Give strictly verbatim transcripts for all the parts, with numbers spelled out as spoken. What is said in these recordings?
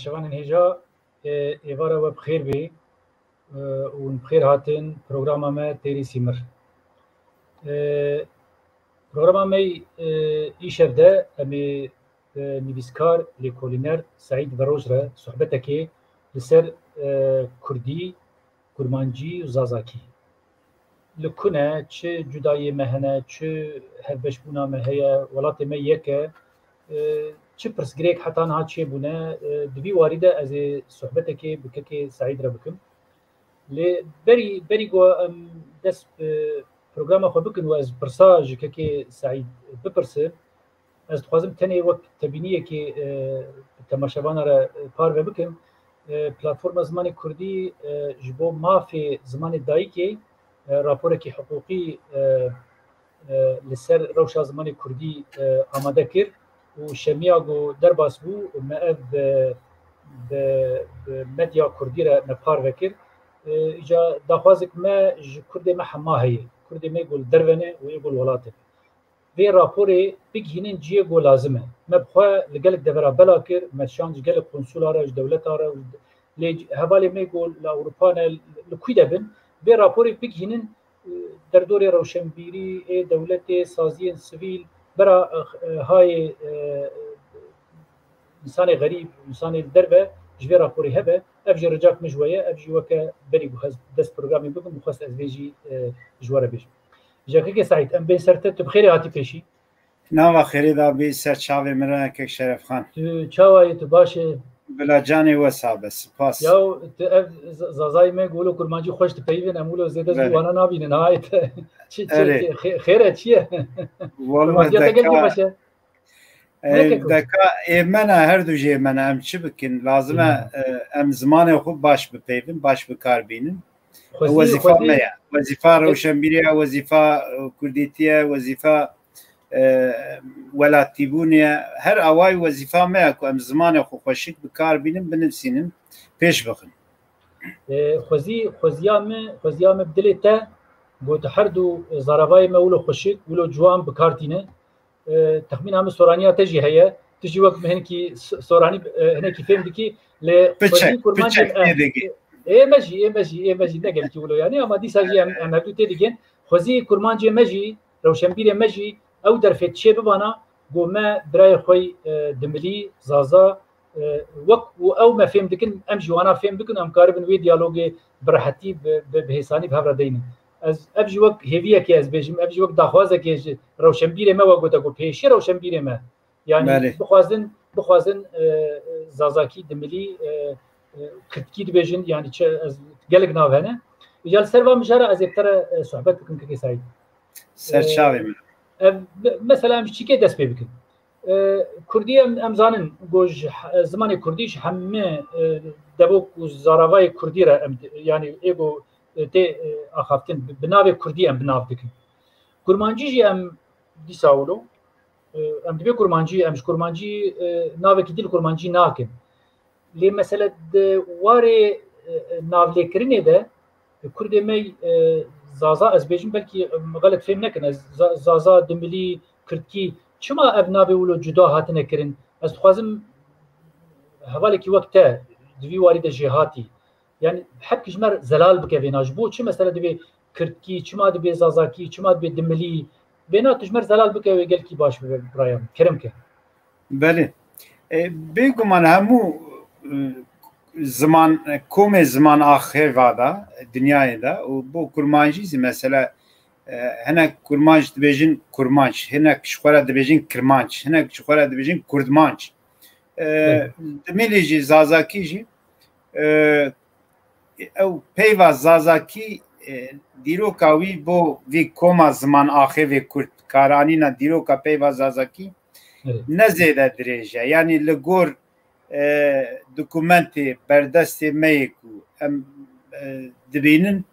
Şevanên hêja, e, êvara we bi xêr bê, e, û bi xêr hatin programa me Têrî Sîmir. E, programa me, e, îşev de em ê, e, nivîskar, lêkolîner Seîd Veroj re sohbetekê li ser, e, kurdî, kurmancî û zazakî. Li ku ne, çi cudayiyê me hene, çi hevbeşbûna me heye, welatê me yek e, e, çi pirsgirêk heta niha çêbûne, e, di vî warî de ez ê sohbetekê bi kekê Seîd re bikim. Lê berî, berî ku em dest bi programa xwe bikin û ez pirsa ji kekê Seîd bipirsim, ez dixwazim tenê wek tebîniyekê, e, temaşevana re, e, parve bikim. E, Platforma Zimanê Kurdî, e, ji bo mafê zimanê dayikê, e, raporekî hiqûqî, e, e, li ser rewşa zimanê kurdî, e, amade kir û şemiya ku derbas bû, me ev, e, bi, bi medya kurdî re me parve kir. E, îca daxwazek me ji kurdê me hema heye. Kurdê me ku li derve ne û ê ku li welatê ne. Vê raporê bigihînin cihê ku lazim e. Me bi xwe li gelek devera bela kir, me şand ji gelek konsula re, ji dewleta re, lê hevalê me ku li Ewropa ne, li kû de bin, vê raporê bigihînin, e, derdorê rewşenbîrî, ê dewletê, saziyên sivîl, bera, e, hayê, e, însanê xerîb, însanê li derve ji vê raporê hebe. Ev jî ricak min ji we ye, ev jî weke berî ku ez dest programê bikim û xwest ez vê jî, e, ji we re bêjim. Ji kekê Seîd, em bên ser te, tu bi xêrê hatî pêşî. Nava xêrê da bî ser çavê min re, kek Şerefxan. Tu çawa yî, tu baş î? Bila canê we sabe, spas. Ya tu ev z-, zazayê me ku wilo kurmancî xweş dipeyivin, em wilo zêde zî Belê. wana nabînin, ha, ê te. Çi, çi, Erê. çi, xê-, xêr e, çi ye? Walo Kurmanciya te gelkî deka, xweş e. e, Ne keko? deka ê me ne, her du jê me ne, em çi bikin? Lazim e, Hmm. e, em zimanê xwe baş bipeyvin, baş bi kar bînin. Xwezî, Wezîfa xwezî. me ye. Wezîfa Peki. rewşenbîrî ye, wezîfa, e, kurdîtî ye, wezîfa, e, welatîbûnê ye. Her awayî wezîfa me ye ku em zimanê xwe xweşik bi kar bînin, binivîsînin, pêş bixin. E, xwezî, xweziya me, xweziya me bi dilê te got, her du zaravayê me wilo xweşik, wilo ciwan bi kar tîne. E, texmîna min soraniya te jî heye. Tu jî wek min hinekî s-, soranî, e, hinekî fêm dikî, lê Piçek, xwezî kurmancê piçek me, tê digî. ê me jî, ê me jî, ê me jî ne gelkî wilo yanî, ama dîsa jî em, em hevdû tê digên. Xwezî kurmancê me jî, rewşenbîrê me jî ew derfê çê bibana, ku me birayê xwe, e, dimilî, zaza, e, wek û ew me fêm dikin, em jî wana fêm bikin, em karibin wê diyalogê bi rehetî, bi, bi, bi hêsanî bi hev re deynin. Ez, ev jî wek hêviyekê ez bêjim, ev jî wek daxwazekê ji rewşenbîrê me we gote ku pêşî rewşenbîrê me. Yanî Belê. bixwazin, bixwazin, e, zazakî, dimilî, e, e, kirdkî dibêjin, yanî çi, ez gelek nav hene. Ya li ser van mijara ez ê bi te re, e, sohbet bikim kekê Seîd. Ser E, çavê min. Ev, me-, mesela em ji çîkê dest pê bikin. E, kurdî em, em zanin, ku ji he-, zimanê kurdî ji hemî, e, devok û zaravayê kurdî re em, yanî ê ku, e, tê, e, axaftin, bi, bi navê kurdî em bi nav dikin. Kurmancî jî em dîsa wilo, e, em dibê kurmancî, em ji kurmancî, e, navekî dî li kurmancî nakin. Lê mesele di warê, e, e, navlêkirinê de, e, kurdê me, e, zaza, ez bêjim belkî, e, xelet fêm nekin, ez za-, zaza, dimilî, kirdkî, çima ev navê wilo cuda hatine kirin? Ez dixwazim hevalekî wek te di vî warî de jêhatî. Yanî hepkî ji me re zelal bike vêna. Ji bo çi mesele divê kirdkî, çima dibê zazakî, çima dibê dimilî? Vêna tu ji me re zelal bike wê gelkî baş bibe, biraya min. Kerem ke. Belê. E, bêguman hemû, e, ziman, e, komê ziman a xêva de, dinyayê de û bo kurmancî zî mesela, e, hinek kurmanc dibêjin kurmanc, hinek ji xwe re dibêjin kirmanc, hinek ji xwe re dibêjin kurdmanc. E, Evet. Dimilî jî, zazakî jî, e, ew peyva zazakî, e, dîroka wî bo vî koma ziman axêvê kurd, karanîna dîroka peyva zazakî Evet. ne zêde dirêj e. Yanî li gor, e, dokumentê berdestê me yê ku em, e, dibînin,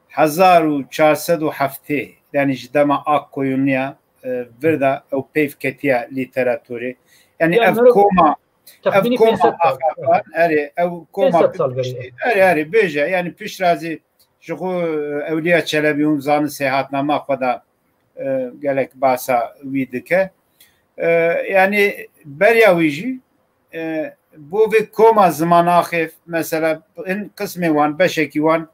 hezar û çar sed û heftê, yanî ji dema Ak Koyunluya, e, vir de ew peyv ketiye lîteraturê. Yanî Yani ev mero-, koma, ev texmînî koma pênc sed sal. Axafan, erê, ev koma pênc sed sal berê. Piştî, erê, erê, bêje, yanî pişt re zî ji xwe, e, Ewliya Çelebî hûn zanin sêhatnama xwe de, e, gelek basa wî dike. E, yanî beriya wî jî, e, Bo vê koma ziman axêf, mesela, hin qismê wan, beşekî wan,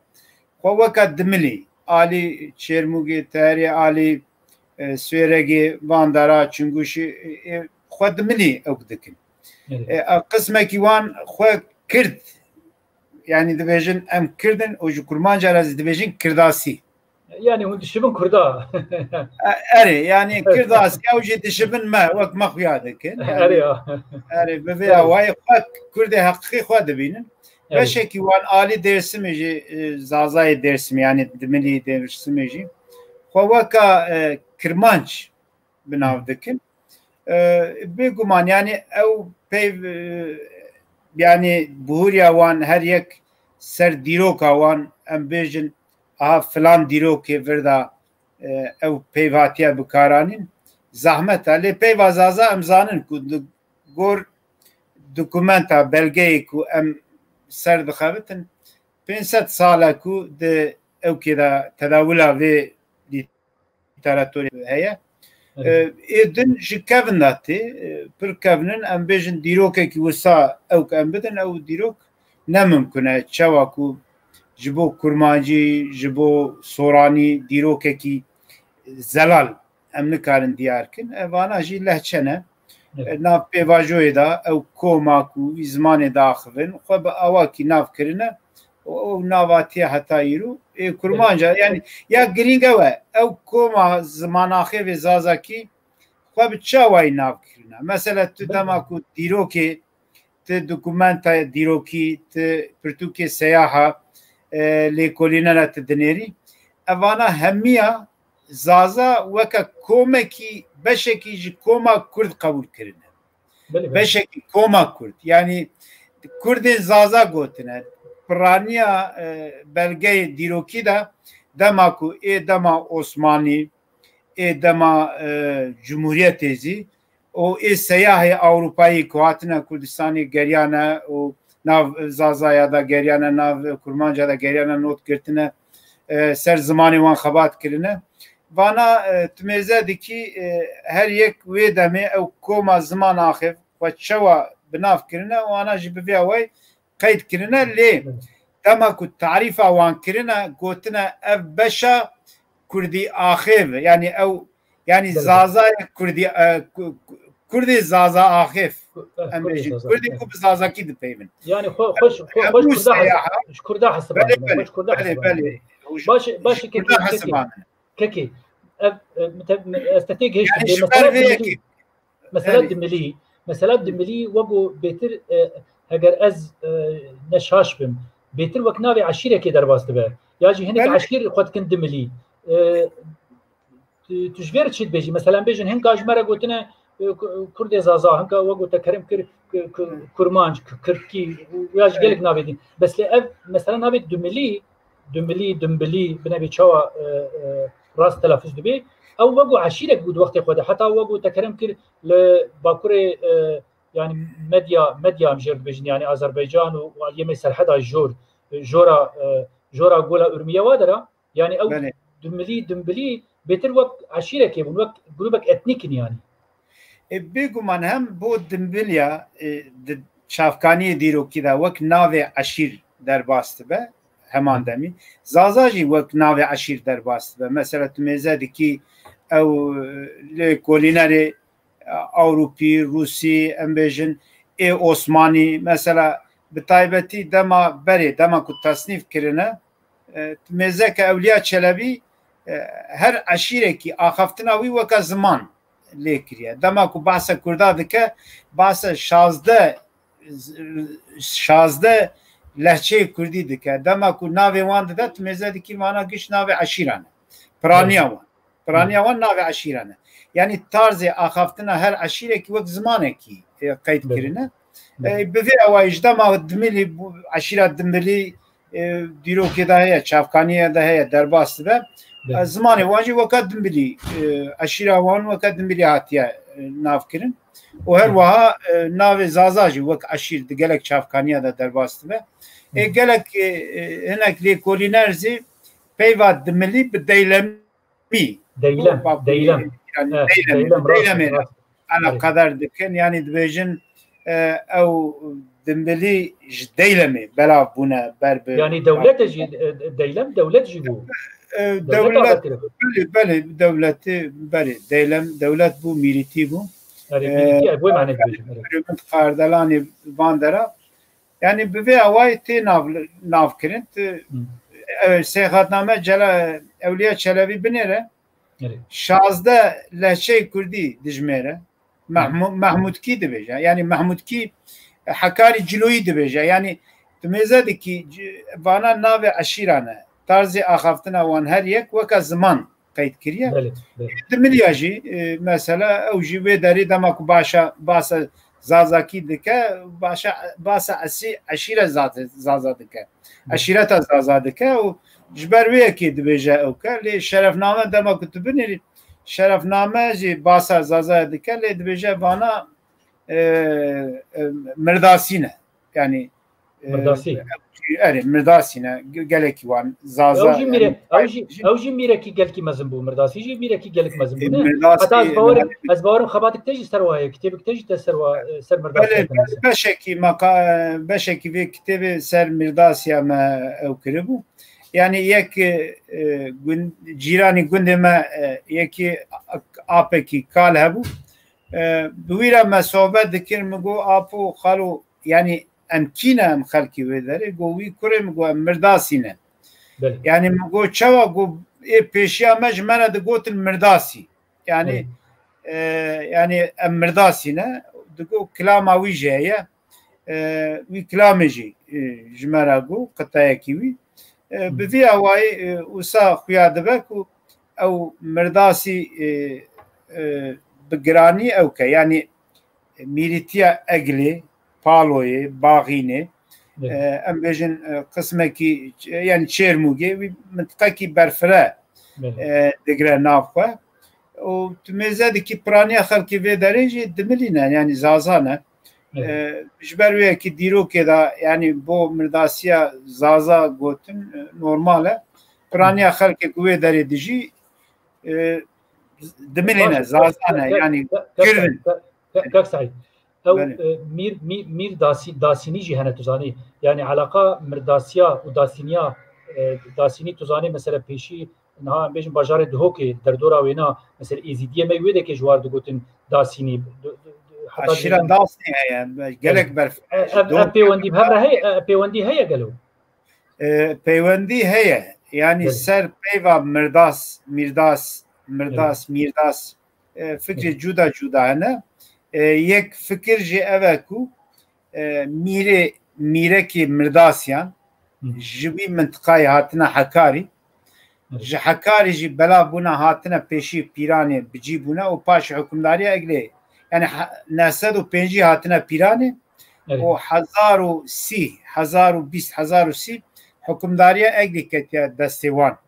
xwe weka Dimilî, alî Çêrmûgê, Terê, alî, e, Swêregê, Vandara, Çingûşî, e, e, xwe Dimilî ewk dikin. Evet. E, a, qismekî wan xwe Kird, yanî dibêjin em Kird in û ji Kurmanca re zî dibêjin Kirdasî. Yani hûn dişibin Kurda. E, erê, yani Kirdasî ew jî dişibin me, wek me xuya dikin. Yani, Erê ya. Erê, bi vê awayî xwe Kurdê heqîqî xwe dibînin. Evet. Beşekî wan alî Dêrsimê jî, e, Zazayê Dêrsimê, yani Dimilî Dêrsimê jî xwe weka, e, Kirmanc bi nav dikin. E, bêguman, yani ew peyv, e, yani bihuriya wan her yek ser dîroka wan, em bêjin, aha filan dîrokê vir de, e, ew peyv hatiye bikaranîn, zahmet e. Lê peyva Zaza em zanin ku di gor dokumenta, belgeyê ku em ser dixebitin, pênc sed sal e ku di ewkê de tedawula vê lîteraturê heye. Evet. E, ê din ji kevin de tê, e, pir kevin in, em bêjin dîrokekî wisa ewk em bidin, ew dîrok ne mimkun e. Çawa ku ji bo kurmancî, ji bo soranî dîrokekî zelal em nikarin diyar kin. E, vana jî lehçe ne. Evet. E, nav pêvajoyê de ew koma ku wî zimanê diaxivin, xwe bi awakî nav kirine û ew nav hatiye heta îro. Ê, kurmanca, yani ya girîng ew e, ew koma zimanaxêvê Zazakî xwe bi çi awayî nav kirine? Mesela tu dema ku dîrokê, tu dokumenta dîrokî, tu pirtûkê seyaha, e, lêkolînera tu dinêrî, evana hemiya Zaza weke komekî, beşekî ji koma Kurd qebûl kirine. Belê, belê. Beşekî koma Kurd. Yani Kurdên Zaza gotine. Piraniya, e, belgeyê dîrokî de dema ku ê dema Osmanî, ê dema, e, Cumhuriyetê zî û ê seyahê Ewropayî ku hatine Kurdistanê geriyane û nav Zazaya de geriyane, nav Kurmanca de geriyane, not girtine, e, ser zimanê wan xebat kirine. Vana, e, tu mêze dikî, e, her yek wê demê ew koma ziman axêf xwe çawa bi nav kirine, wana jî bi vê awayî qeyd kirine, lê dema ku tarîfa wan kirine, gotine ev beşa Kurdî axêv e. Yani ew, yani Belê. Zazayê Kurdî, e, ku-, ku-, Kurdê Zaza axêf. Ku-, eh, Em Kurdê bêjin, Zaza, Kurdê eh. ku bi Zazakî dipeyvin. Yani xwe, xwe, xwe, Em xwe ji Kurda seyaha hes-, ji Kurda Belê, hesibandine, belê, xwe ji Kurda belê, hesibandine. belê. Baş, baş Ji kekê, Kurda kekê, hesibandine. kekê. Ev, e, mite-, me-, ez te tê gihiştim. Yani Lê ji mesela ber vê dimilî, yekê. Mesela Yani dimilî, mesela dimilî wego bêtir, e, heger ez, e, ne şaş bim, bêtir wek navê eşîrekê derbas dibe. Ya jî hinek Belê. eşîr xwe dikin dimilî. E, tu, tu ji vê re çi dibêjî? Mesela em bêjin hinka ji me re gotine, e, ku-, Kurdê Zaza, hinka wego te kerem kir, ku-, ku-, Kurmanc, ku-, Kirkî, û ya jî Evet. gelek navê din. Bes lê ev mesela navê dimilî, dimilî, dimbilî, binebê çawa, e, e, rast telafuz dibê. Ew wego eşîrek bû di wextê xwe de. Heta wego te kerem kir li Bakurê, e, yani medya, medya em jê re dibêjin, yani Azerbaycan û, û aliyê me serheda jor, e, jora, e, jora Gola Urmiye wa dera. Yani ew Belê. dimilî, dimbilî bêtir wek eşîrekê bûn, wek grûbek etnîk in yani. E, bêguman hem bo dimbiliya, e, di çavkaniyê dîrokî de wek navê eşîr derbas dibe, heman demî. Zaza jî wek navê eşîr derbas dibe. Mesela tu mêze dikî ew, e, lêkolînerê, e, Ewropî, Rûsî, em bêjin, ê Osmanî, mesela bi taybetî dema berê, dema ku tesnîf kirine, e, mêzeke Ewliya Çelebî, e, her eşîrekî axaftina wî weke ziman lê kiriye. Dema ku behse Kurda dike, behse şazdeh, şazdeh lehçeyê Kurdî dike. Dema ku navê wan dide, tu mêze dikî vana giş navê eşîran e. Piraniya wan. Piraniya wan navê eşîran e. Yani tarzê axaftina her eşîrekî wek zimanekî, e, qeyd Belê. kirine. Belê. E, bi vê awayî ji dema dimilî, bu eşîra dimilî, e, dîrokê de heye, çavkaniyê de heye, derbas dibe. Belê. E, zimanê wan jî weke dimbilî, e, eşîra wan weke dimbilî hatiye, e, nav kirin. Û her Belê. wiha, e, navê Zaza jî wek eşîr di gelek çavkaniya de derbas dibe. E, Belê. gelek, e, e, hinek lêkolîner zî peyva dimilî bi deylemî. Deylem, Bu, bak, deylem. yani Evet, deylem, deylem, rast, deylemê rast. Ana Evet. qeder dikin, yani dibêjin, e, ew dimbilî ji Deylemê belav bûne ber bi. Yanî dewlet jî, e, Deylem dewlet jî bû. E, dewlet, belê, belê, dewletê, belê, Deylem dewlet bû, mîrîtî bû. Erê, mîrîtî, e, bu mane dibêjim, erê. Kardelanê van dera. Yanî bi vê awayê tê nav, nav kirin. Sêxatname Cela-, Ewliya Çelebî binêre. Şazdeh lehçeyê kurdî dijmêre. Mehmû-, Mehmûdkî dibêje. Yanî Mehmûdkî, Hekarî Ciloyî dibêje. Yanî tu mêze dikî, vana navê eşîran e. Tarzê axaftina wan her yek weke ziman qeyd kiriye. Dimiliya jî, e, mesela ew jî wê derê dema ku başa basa Zazakî dike, başa basa esî eşîre Zaza dike. Eşîreta Zaza dike û ji ber wê yekê dibêje ew ke. Lê şerefname dema ku tu binêrî, şerefname jî basa Zaza dike, lê dibêje vana, e, e, Mirdasî ne. Yanî, e, Mirdasî. Erê, Mirdasî ne. Ge-, gelekî wan Zaza. Ew jî mîre-, ew jî, ew jî mîrekî gelkî mezin bû. Mirdasî jî mîrekî gelek mezin bû, ne? Heta ez bawerim, ez bawerim xebatik te jî ser wa heye, kitêbik te jî te ser wa, e, ser Mirdasî. Belê, beşekî maqa-, beşekî vê kitêbê ser Mirdasiya me ew kiribû. Yanî yek, e, gund-, cîranî gundê me, e, yekî apekî kal hebû. E, bi wî re me sohbet dikir, min got, "Apo, xalo, yanî em kî ne, em xelkî wê derê?" Got, "Wî kurê," min got, "em Mirdasî ne." Yanî min got, "Çawa?" Got, "Ê pêşiya me ji me re digotin Mirdasî." Yanî, e, yanî em Mirdasî ne. Digot, kilama wî jî heye. E, wî kilamê jî, e, ji me re got, qiteyekî wî. E, bi vî awayî, e, wisa xuya dibe ku ew Mirdasî, e, e, bi giranî ew ke, yanî mîrîtiya Eglê, Paloyê, Baxînê, e, em bêjin, e, qismekî, e, yanî Çêrmûgê, wî mintiqekî berfireh, e, digire nav xwe. Û tu mêze dikî piraniya xelkê vê derê jî dimilîne, yanî Zaza ne. E, ji ber wê yekî dîrokê de, yanî bo Mirdasiya Zaza gotin, e, normal e. Piraniya xelkê ku wê derê dijî, e, dimilîne, Zaza ne, yanî Kurd in. Kak Seîd, ew, e, mîr, mî-, mîr Dasî-, Dasînî jî hene, tu zanî. Yanî eleqa Mirdasiya û Dasîniya, e, Dasînî, tu zanî, mesela pêşî niha em bêjin bajarê Duhokê, derdora wêna, mesela Êzîdiyê me wê dekê ji war digotin Dasînî. Heta Aşîra Dasnî heye, gelek berf. Ev, ev peywendî bi hev re heye, ev peywendî heye gelo? E, peywendî heye. Yanî ser peyva Mirdas, Mîrdas, Mirdas, Mîrdas, e, fikrê cuda cuda hene. E, yek fikir jî ev e ku, e, mîrê, mîrekê Mirdasiyan ji wî mintiqayê hatine Hekarî. Ji Hekarî jî belav bûne hatine pêşî Pîranê bi cî bûne û paşê hukimdariya Eglê. Yanî he-, neh sed û pêncî hatine Pîranê û hezar û sî, hezar û bîst, hezar û sî hukimdariya Eglê ketiye destê wan.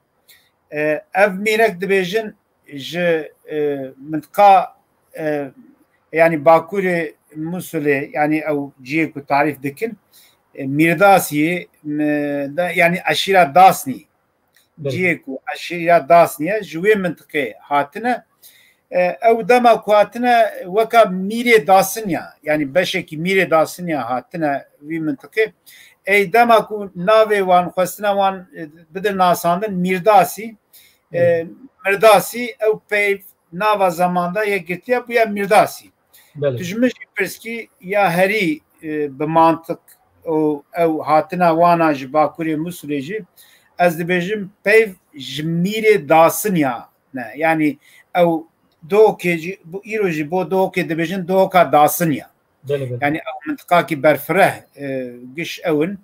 E, ev mîrek dibêjin ji, e, mintiqa, e, yanî bakurê Musulê, yanî ew cihê ku tarîf dikin, e, Mîrdasiyê, m-, de, yanî eşîra Dasnî. Cihê ku eşîra Dasnî ye, ji wê mintiqê hatine. E, ew dema ku hatine weka mîrê Dasinya, yanî beşekî mîrê Dasinya hatine vî mintiqê. Ey dema ku navê wan, xwestina wan, e, bidin nasandin, Mîrdasî, e, Mirdasî, ew peyv nava zamanda yek girtiye bûye Mîrdasî. Tu ji min jî pirs kî ya herî, e, bi mantiq û ew hatina wana ji bakurê Musulê jî, ez dibêjim peyv ji mîrê Dasinya ne. Yanî ew dohokê jî, bu îro jî bo dohokê dibêjin dohoka Dasinya. Yanî ew mintiqakî berfireh, e, giş ew in.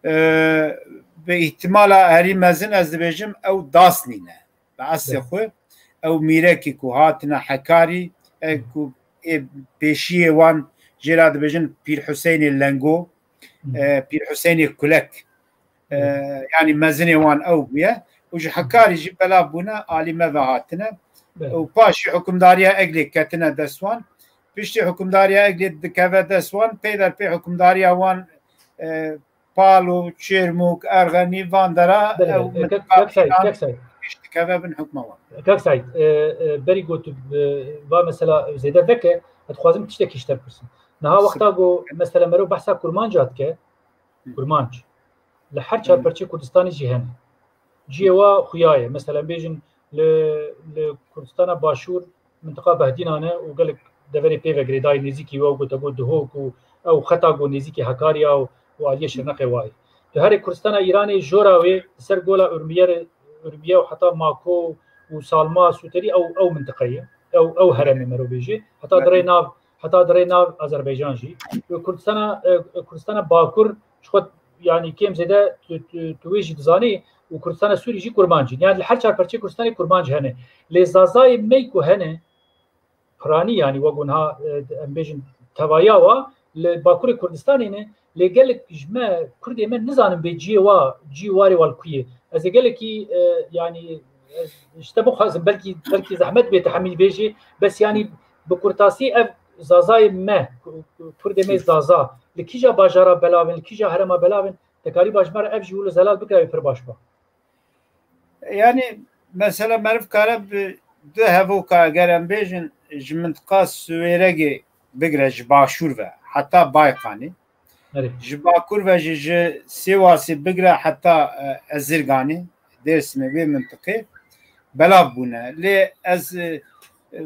E, bi îhtimala herî mezin ez dibêjim ew Dasnî ne. Bi eslê xwe ew mîrekî ku hatine Hekarî, e, ku ê pêşiyê wan jê re dibêjin Pîr Huseynê Lengo, e, Pîr Huseynê Kulek. E, yanî mezinê wan ew bûye û ji Hekarî jî belav bûne alî me ve hatine. Û paşî hukimdariya Eglê ketine dest wan. Piştî hukimdariya Eglê dikeve dest wan, peyderpey hukimdariya wan, e, Palo, Çêrmûk, Erxenî, van dera ew mintiqa Pîran dikeve bin hukma wan. Kak Seîd, e, e, berî got, e, va mesela zêde veke, ez dixwazim tiştekî ji te bipirsim. Niha wexta ku mesela mero behsa kurmanca dike, kurmanc li her çar perçê Kurdistanê jî hene. Ciyê wa xuya ye. Mesela bêjin li, li Kurdistana Başûr mintiqa Behdînan e û gelek deverê pê ve girêdayî nêzîkî we û gote got Dihok û ew xeta ku nêzîkî Hekariya û, û aliyê Şirnexê wayê. Tu herê Kurdistana Îranê jora wê li ser gola Urmiye re, Urmiye û heta Mako û Salma Sûterî ew, ew mintiqe ye. Ew, ew heremê mero bêjê. Heta dirê nav, heta dirê nav Azerbaycan jî. Û Kurdistana, e, Kurdistana Bakur ji xwe, yanî kêm zêde tu, tu, tu wê jî dizanî û Kurdistana Sûrî jî kurmanc in. Yani li her çar perçê Kurdistanê kurmanc hene. Lê Zazayê me ku hene, piranî, yanî wek niha, e, em bêjin tevaya wa li Bakurê Kurdistanê ne, lê gelek ji me, Kurdê me nizanin bê ciyê wa, ciyê warê wa li ku ye. Ez ê gelekî, e, yanî, e, ji te bixwazim, belkî, belkî zehmet bê te hemî bêjê, bes yanî bi kurtasî ev Zazayê me, Ku-, Kurdê me Zaza, li kîja bajara belav in, li kîja herema belav in, te karîba ji me re ev jî wilo zelal bikira wê pir baş ba. Yani mesela meriv kare bi du hevoka, eger em bêjin ji mintiqa Siwêregê bigire ji başûr ve heta Bayqanê, Erê. Ji bakur ve jî ji Sêwasê bigire heta, e, Ezirganê, Dêrsimê, wê mintiqê belav bûne. Lê ez, e, e,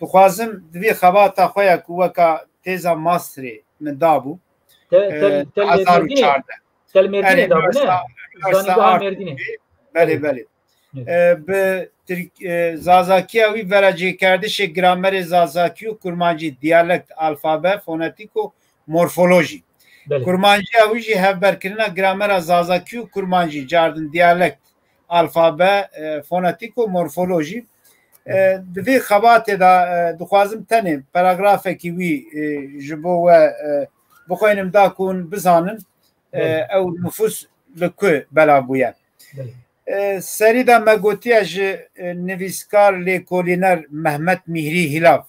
dixwazim di vî xebata xwe ya ku weka têza masterê min dabû, Te, te, e, te li hezar û çardeh. Te li Mêrdînê dabû, ne? Zanîngeha Mêrdînê. Belê, belê. E, bi Tirk-, e, Zazakiya wî vera cêkerdişê gramerê Zazakî û Kurmancî, diyalekt, alfabe, fonetîk û morfolojî. Belê. Kurmanciya wî jî hevberkirina gramera Zazakî û Kurmancî, cardin, diyalekt, alfabe, e, fonetîk û morfolojî. E, di vê xebatê de, e, dixwazim tenê paragrafekî wî, e, ji bo we, e, bixwînim da ku hûn bizanin, e, Belê. Ew nifûs li ku belav bûye. Belê. E, serî de me gotiye ji, e, nivîskar, lêkolîner Mehmet Mîhrî Hîlav,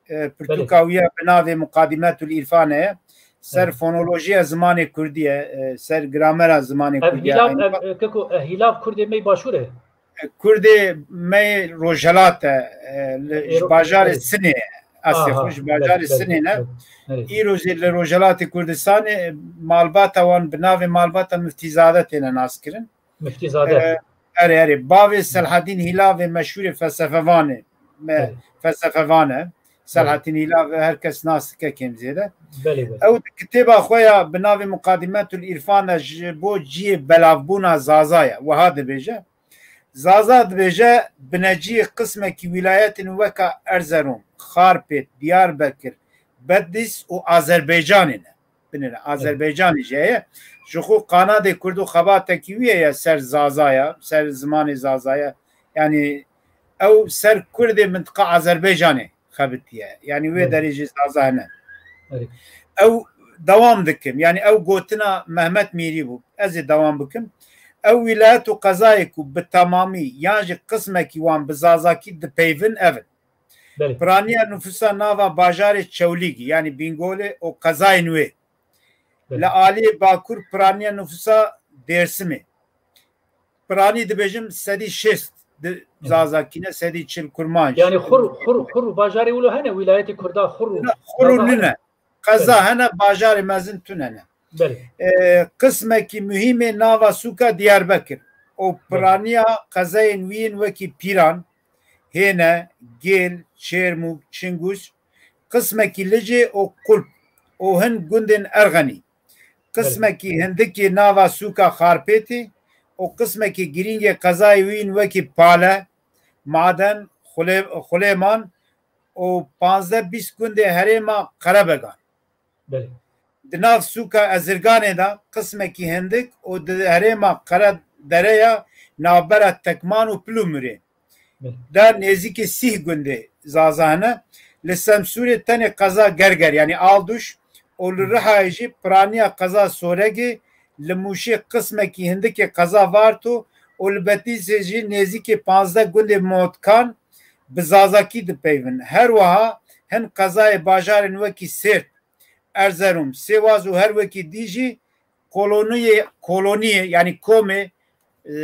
e, pirtûka wî ye bi navê Muqadimetul Îrfan e. Ser fonolojiya zimanê kurdî ye, e, ser gramera zimanê kurdî ye. Ev Hîlav, ev, e, keko, e, Hîlav Kurdê me yê Başûr e? E, Kurdê me yê Rojhelat e, e, li, ji bajarê Sinê, asê xwe ji bajarê Sinê ne. Îro jî li Rojhelatê Kurdistanê, e, malbata wan bi navê malbata Miftîzade têne naskirin. Miftîzade. E, erê, erê. Bavê Selhedîn Hîlavê meşhûrê felsefevanê. Me, felsefevan e. Selhedîn Hîlav her kes nas dike kêm zêde. Belê, belê. Ew di kitêba xwe ya bi navê Muqadimetul Îrfan de ji bo cihê belavbûna Zaza ye. Wiha dibêje, Zaza dibêje, binecihê qismekî wîlayetên weka Erzerom, Xarpêt, Diyarbekir, Bedlîs û Azerbaycanê ne. Binêre, Azerbaycanê jî heye. Ji xwe qanadê Kurd û xebatekî wî heye ser Zazaya, ser zimanê Zazaya. Yanî ew ser Kurdê mintiqa Azerbaycanê xebitiye. Yanî wê derê jî Zaza hene. Ew dewam dikim. Yanî ew gotina Mehmet Mîrî bû. Ez ê dewam bikim. Ew wîlayet û qezayê ku bi temamî yan jî qismekî wan bi Zazakî dipeyvin ev in. Belê. Piraniya nifûsa nava bajarê Çewlîgî, yanî Bîngolê û qezayên wê. Belê. Li aliyê bakur piraniya nifûsa Dêrsimê. Piranî dibêjim sedî şêst di Zazakî ne, sedî çil kurmanc. Yanî xur, xur, xur û bajarê wilo hene, wîlayetê Kurda xur û Xur û nine. Qeza hene, bajarê mezin tune ne. Belê. E, qismekî muhîmê nava sûka Diyarbekir û piraniya qezayên wî yên wekî Pîran, Hêne, Gêl, Çêrmûg, Çingûz, qismekî Licê û Qulp û hin gundên Erxenî. Qismekî hindikê nava sûka Xarpêtê û qismekî girîngê qezayê wî yên wekî Pale, Maden, Xulê-, Xulêman û panzdeh bîst gundê herêma Qerebegan. Belê. Di nav sûka Ezirganê de qismekî hindik û di herêma Qeredereya navbera Tekman û Pilûmirê Belê. de nêzîkî sîh gundê Zaza hene. Li Semsûrê tenê qeza Gerger, yanî Alduş û li Rihayê jî piraniya qeza Soregê, li Mûşê qismekî hindikê qeza Varto û li Bedlîsê jî nêzîkî panzdeh gundê Motkan bi Zazakî dipeyvin. Her wiha hin qezayê bajarên wekî Sêrt, Erzerum, Sêwaz û her wekî dî jî koloniyê, koloniyê, yanî komê, e,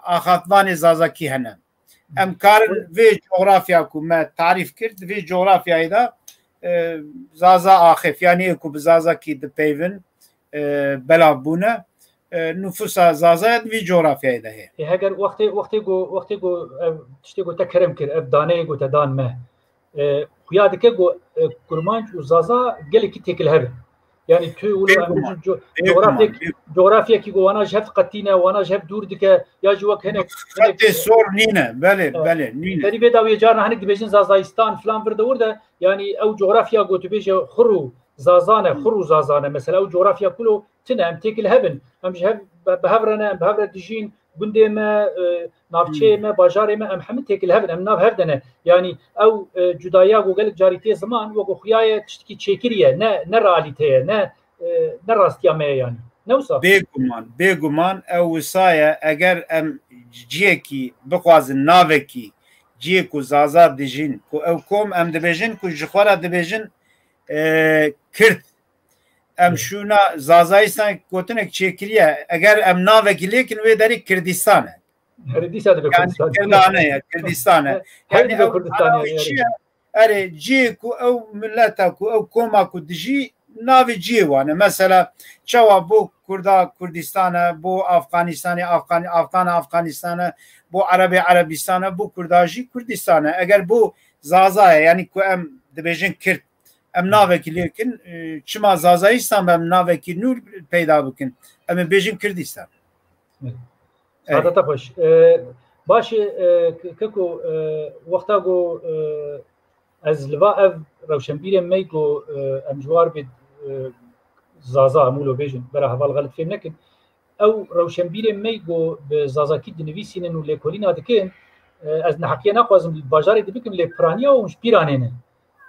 axaftvanê Zazakî hene. Em karin vê cografya ku me tarîf kir, di vê cografyayê de e, Zaza axif, yanî ê ku bi Zazakî dipeyvin, e, belav bûne. E, nufûsa Zazaya di vî coğrafyayê de heye. Ê, heger wextê, wextê ku, wextê ku ev tiştê ku te kerem kir, ev daneyê ku te dan me, e, xuya dike ku, e, Kurmanc û Zaza gelekî têkil hev in. Yanî tu wilo em Bêguman, bêjin co-, bêguman, coğrafyek-, bêguman. Coğrafyekî ku wana ji hev qetîne, wana ji hev dûr dike, ya jî wek hinek, hinek Xetê sor nîne, belê, Evet. belê, nîne. Berî vê dawiyê carna hinek dibêjin Zazayistan filan vir de wir de, yanî ew coğrafya ku tu bêje xur û Zazane, Hmm. xur û Zazane. Mesela ew coğrafya kulo tine, em têkil hev in. Em ji hev, bi, bi hev re ne, em bi hev re dijîn, gundê me, e, navçeyê Hmm. me, bajarê me, em hemî têkil hev in, em nav hev de ne. Yanî ew, e, cudaya ku gelek carî tê ziman, wekî xuya ye tiştekî çêkirî ye, ne, ne realîte ye, ne, e, ne rastiya me ye yanî. Ne wisa? Bêguman, bêguman ew wisa ye, eger em ciyekî bixwazin, navekî, ciyê ku Zaza dijîn, ku ew kom em dibêjin, ku ji xwe re dibêjin, e, Kird. Em Evet. şûna Zazayistan gotinek çêkiriye. Eger em navekî lêkin wê derî Kirdistan e. Herî dîsa dibe Yani Kurdistan. Kirdane ye, Kirdistan e. Herî Yani dibe ew Kurdistan ana yani, wî çi yani. ye? Erê, ciyê ku ew milleta ku ew koma ku dijî navê ciyê wan e. Mesela çawa bo Kurda Kurdistan e, bo Afganistanê Afgan-, Afgana Afganistan e, bo Erebê Erebistan e, bo Kurda jî Kurdistan e. Eger bo Zaza ye, yani ku em dibêjin Kird, em navekî lê kin, e, çima Zazayistan be em navekî nû peyda bikin? Em ê bêjin Kirdistan. Evet. Evet. Saeta te xweş. E, baş e, e, k-, keko, e, wexta ku, e, ez li va ev rewşenbîrê me ku, e, em ji war bê, e, Zaza, em wilo bêjin, bera heval xelit fêm nekin. Ew rewşenbîrê me ku bi Zazakî dinivîsînin û lêkolîna dikin, e, ez neheqiye naxwazim li bajarê dibikim, lê piraniya wan ji Pîranê ne.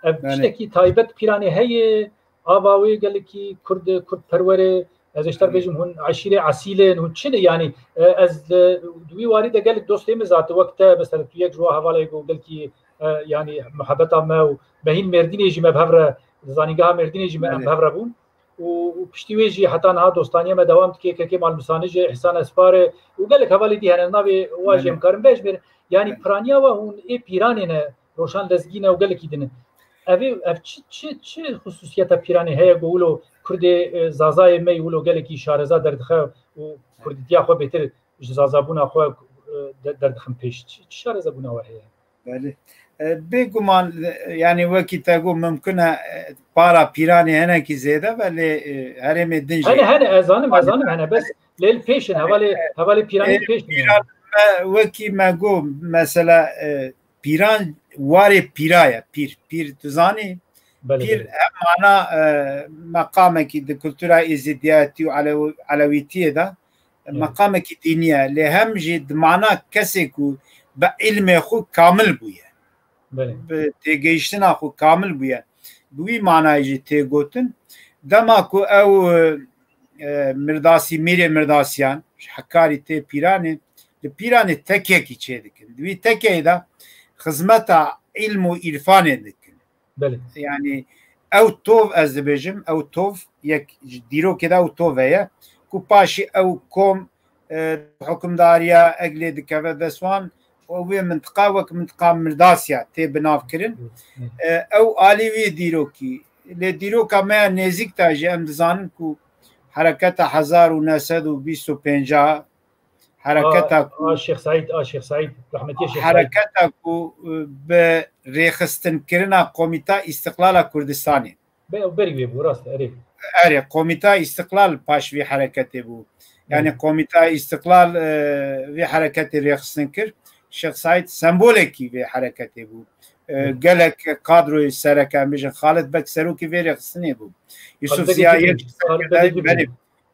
Ev Yani tiştekî taybet Pîranê heye, ava wê gelekî Kurd e, Kurdperwer e. Ez êşter Yani bêjim hûn eşîrê esîl in, hûn çi ne? Yani, e, ez li, di wî warî de gelek dostê min zate wek te, mesela tu yek ji wan hevalê ku gelkî, e, yani muhebeta me û me hîn Mêrdînê jî me bi hev re, li zanîngeha Mêrdînê jî me em Yani bi hev re bûn. Û, û piştî wê jî heta niha dostaniya me dewam dike, kekê Mal Misanij e, Îhsan Espar e û gelek hevalê dî hene, navê wa jî Yani em karin vejmêrin. Yani Yani piraniya we hûn ê Pîranê ne, Roşan Lezgî ne û gelekî din in. Ev ê, ev çi, çi, çi xusûsiyeta Pîranê heye ku wilo Kurdê, e, Zazayê me yî wilo gelekî şareza derdixe û Kurdîtiya xwe bêtir ji Zazabûna xwe, e, de-, derdixin pêş? Çi, çi şarezabûna we heye? Belê. E, bêguman, e, yani wekî te got, mimkun e, e, para Pîranê hinekî zêde be, lê, e, herêmê din jî Hene, hene, ez zanim, ez zanim hene, bes lê li pêş in, hevalê, hevalê Pîranê Ê, pêş in. Pîran me, wekî me got, mesela, e, Pîran warê pîra ye, pîr. Pîr tu zanî? Belê, Pîr belê. hem mana, e, meqamekî di kultura êzidiyetî û elew-, elewîtiyê de, Evet. meqamekî dînî ye. Lê hem jî di mana kesê ku bi ilmê xwe kamil bûye. Belê. Bi têgehiştina xwe kamil bûye. Bi wî manayê jî tê gotin. Dema ku ew, e, e, Mirdasî, Mîrê Mirdasiyan, ji Hekarî tê Pîranê, li Pîranê tekekî çêdikin. Di wî tekeyê de xizmeta îlm û îrfanê dikin. Belê. Yani ew tov, ez dibêjim, ew tov, yek ji dîrokê de ew tov heye, ku paşî ew kom, e, hukimdariya eglê dikeve dest wan, û wê mintiqa wek mintiqa Mirdasiya tê binavkirin. Hı, hı. E, ew alî wî dîrokî. Lê dîroka me ya nêzîk de jî em dizanin ku hereketa hezar û neh sed û bîst û pênc, hereketa A, ku a Şêx Seîd, a Şêx Seîd, rahmetiye Şêx Seîd. Hereketa ku, e, bi rêxistinkirina Komîta Îstiqlala Kurdistanê. Be-, berî wê bû, rast e, erê. Erê, Komîta Îstiqlal paş vî hereketê bû. Yani Erê. Komîta Îstiqlal, e, vî hereketê rêxistin kir. Şêx Seîd sembolekî vê hereketê bû. E, Erê. Gelek kadroyê sereke, em bêjin Xalid Beg serokê vê rêxistinê bû. Yusuf Xalid Beg Ziya Ecî bû. Yek Xalid Beg Ecî bû. Belê.